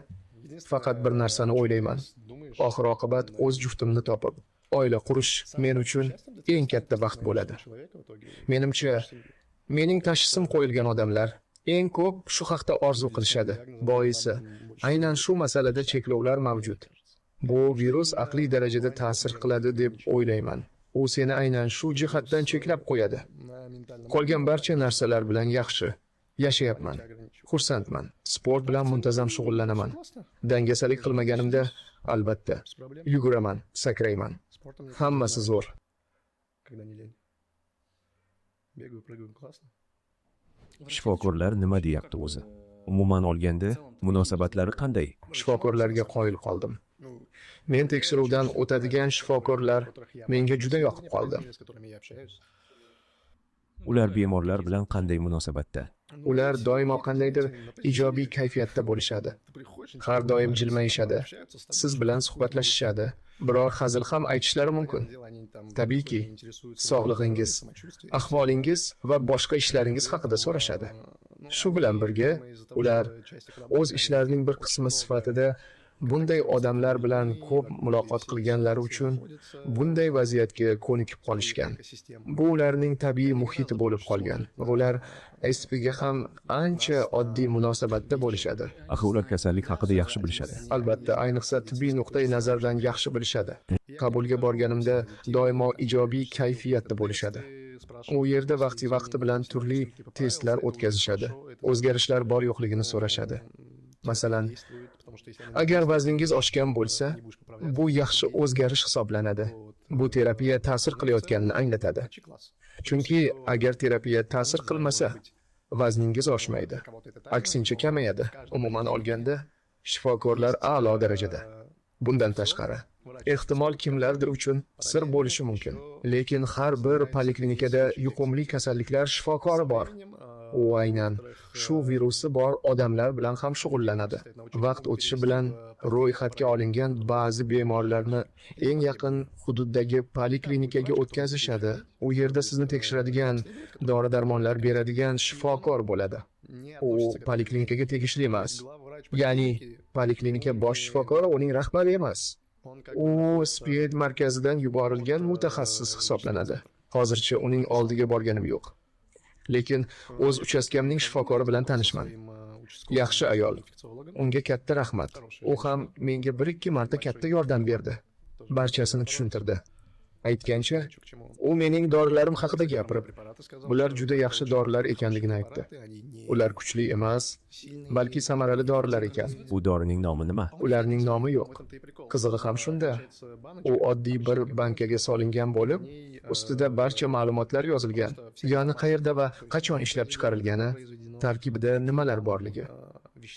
Faqat bir narsani o'ylayman. Oxir oqibat o'z juftimni topib, oila qurish men uchun eng katta baxt bo'ladi. Menimcha, mening tashxisim qo'yilgan odamlar eng ko'p shu haqda orzu qilishadi. Boisi, aynan shu masalada cheklovlar mavjud. Bu virus aqliy darajada ta'sir qiladi deb o'ylayman. U seni aynan shu jihatdan cheklab qo'yadi. Qolgan barcha narsalar bilan yaxshi yashayapman. Xursandman. Sport bilan muntazam shug'ullanaman. Dangasalik qilmaganimda albatta yuguraman, sakrayman. Hammasi zo'r. Shifokorlar nima deyapti o'zi? Umuman olganda munosabatlari qanday? Shifokorlarga qoyil qoldim. Men tekshiruvdan o'tadigan shifokorlar menga juda yoqib qoldi. Ular bemorlar bilan qanday munosabatda? Ular doimo qandaydir ijobiy kayfiyatda bo'lishadi. Har doim jilmayishadi. Siz bilan suhbatlashishadi. Biror hazil ham aytishlari mumkin. Tabiiyki, sog'lig'ingiz, ahvolingiz va boshqa ishlaringiz haqida so'rashadi. Shu bilan birga, ular o'z ishlarining bir qismi sifatida bunday odamlar bilan ko'p muloqot qilganlari uchun bunday vaziyatga ko'nikib qolishgan. Bu ularning tabiiy muhiti bo'lib qolgan. Ular SPga ham ancha oddiy munosabatda bo'lishadi. Axir ular kasallik haqida yaxshi bilishadi. Albatta, ayniqsa tibbiy nuqtai nazardan yaxshi bilishadi. Qabulga borganimda doimo ijobiy kayfiyatda bo'lishadi. U yerda vaqti-vaqti bilan turli testlar o'tkazishadi. O'zgarishlar bor yo'qligini so'rashadi. Masalan, agar vazningiz oshgan bo'lsa, bu yaxshi o'zgarish hisoblanadi. Bu terapiya ta'sir qilayotganini anglatadi. Chunki agar terapiya ta'sir qilmasa, vazningiz oshmaydi. Aksincha kamayadi. Umuman olganda, shifokorlar a'lo darajada. Bundan tashqari, ehtimol kimlardir uchun sir bo'lishi mumkin. Lekin har bir poliklinikada yuqumli kasalliklar shifokori bor. U aynan shu virusi bor odamlar bilan ham shug'ullanadi. Vaqt o'tishi bilan ro'yxatga olingan ba'zi bemorlarni eng yaqin hududdagi poliklinikaga o'tkazishadi. U yerda sizni tekshiradigan, dori-darmonlar beradigan shifokor bo'ladi. U poliklinikaga tegishli emas. Ya'ni poliklinika bosh shifokori uning rahbari emas. U SPID markazidan yuborilgan mutaxassis hisoblanadi. Hozircha uning oldiga borganim yo'q. Lekin o'z uchastkamning shifokori bilan tanishman. Yaxshi ayol. Unga katta rahmat. U ham menga 1-2 marta katta yordam berdi. Barchasini tushuntirdi. Aytgancha, u mening dorilarim haqida gapirib, bular juda yaxshi dorilar ekanligini aytdi. Ular kuchli emas, balki samarali dorilar ekan. Bu dorining nomi nima? Ularning nomi yo'q. Qizig'i ham shunda. U oddiy bir bankaga solingan bo'lib, ustida barcha ma'lumotlar yozilgan. Ya'ni qayerda va qachon ishlab chiqarilgani, tarkibida nimalar borligi.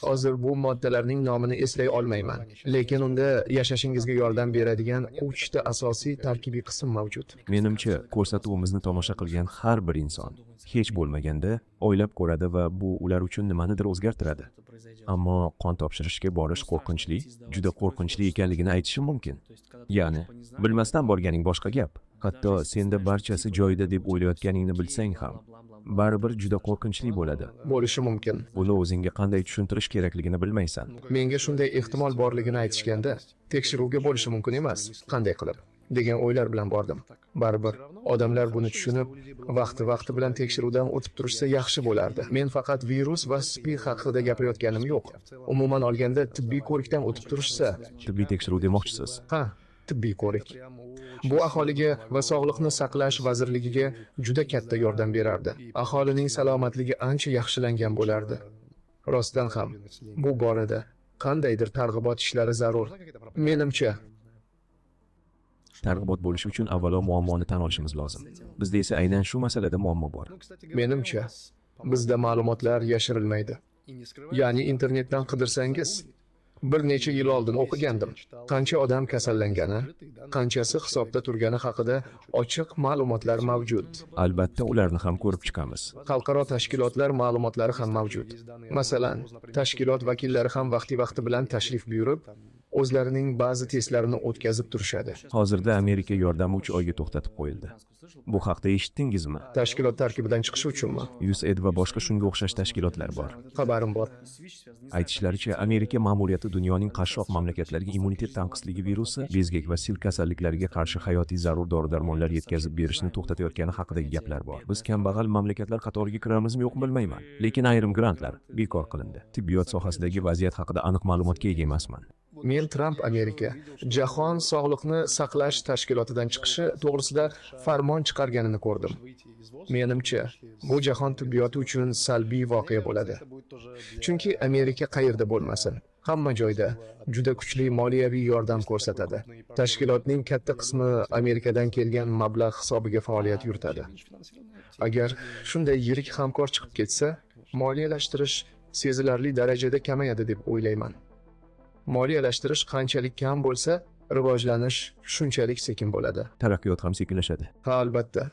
Hozir bu moddalarning nomini eslay olmayman, lekin unda yashashingizga yordam beradigan 3 ta asosiy tarkibiy qism mavjud. Menimcha, ko'rsatuvimizni tomosha qilgan har bir inson hech bo'lmaganda o'ylab ko'radi va bu ular uchun nimanidir o'zgartiradi. Ammo qon topshirishga borish qo'rqinchli, juda qo'rqinchli ekanligini aytishim mumkin. Ya'ni, bilmasdan borganing boshqa gap. Hatto senda barchasi joyida deb o'ylayotganingni bilsang ham, baribir juda qo'rqinchli bo'ladi. Bo'lishi mumkin. Buni o'zingga qanday tushuntirish kerakligini bilmaysan. Menga shunday ehtimol borligini aytishganda, tekshiruvga bo'lishi mumkin emas, qanday qilib degan o'ylar bilan bordim. Baribir odamlar buni tushunib, vaqti-vaqti bilan tekshiruvdan o'tib turishsa yaxshi bo'lardi. Men faqat virus va SPID haqida gapirayotganim yo'q. Umuman olganda tibbiy ko'rikdan o'tib turishsa, Tibbiy tekshiruv demoqchisiz. Ha, tibbiy ko'rik. Bu aholiga va Sog'liqni saqlash vazirligiga juda katta yordam berardi. Aholining salomatligi ancha yaxshilangan bo'lardi. Rostdan ham bu borada qandaydir targ'ibot ishlari zarur. Menimcha, Targ'ibot bo'lishi uchun avvalo muammoni tan olishimiz lozim. Bizda esa aynan shu masalada muammo bor. Menimcha, bizda ma'lumotlar yashirilmaydi. Ya'ni internetdan qidirsangiz, bir necha yil oldin o'qigandim. Qancha odam kasallangani, qanchasi hisobda turgani haqida ochiq ma'lumotlar mavjud. Albatta ularni ham ko'rib chiqamiz. Xalqaro tashkilotlar ma'lumotlari ham mavjud. Masalan, tashkilot vakillari ham vaqti-vaqti bilan tashrif buyurib, o'zlarining ba'zi testlarini o'tkazib turishadi. Hozirda Amerika yordami 3 oyga to'xtatib qo'yildi. Bu haqda eshitdingizmi? Tashkilot tarkibidan chiqishi uchunmi? USAID va boshqa shunga o'xshash tashkilotlar bor. Xabarim bor. Aytishlaricha, Amerika ma'muriyati dunyoning qashshoq mamlakatlariga immunitet tanqisligi virusi, bezgak va sil kasalliklariga qarshi hayotiy zarur dori-darmonlar yetkazib berishni to'xtatayotgani haqidagi gaplar bor. Biz kambag'al mamlakatlar qatoriga kiramizmi yo'qmi bilmayman, lekin ayrim grantlar bekor qilindi. Tibbiyot sohasidagi vaziyat haqida aniq ma'lumotga ega emasman. Men Tramp Amerika Jahon Sog'liqni saqlash tashkilotidan chiqishi to'g'risida farmon chiqarganini ko'rdim. Menimcha, bu jahon tibbiyoti uchun salbiy voqea bo'ladi. Chunki Amerika qayerda bo'lmasin, hamma joyda juda kuchli moliyaviy yordam ko'rsatadi. Tashkilotning katta qismi Amerikadan kelgan mablag' hisobiga faoliyat yuritadi. Agar shunday yirik hamkor chiqib ketsa, moliyalashtirish sezilarli darajada kamayadi deb o'ylayman. Moliyalashtirish qanchalik kam bo'lsa, rivojlanish shunchalik sekin bo'ladi. Taraqqiyot ham sekinlashadi. Ha, albatta.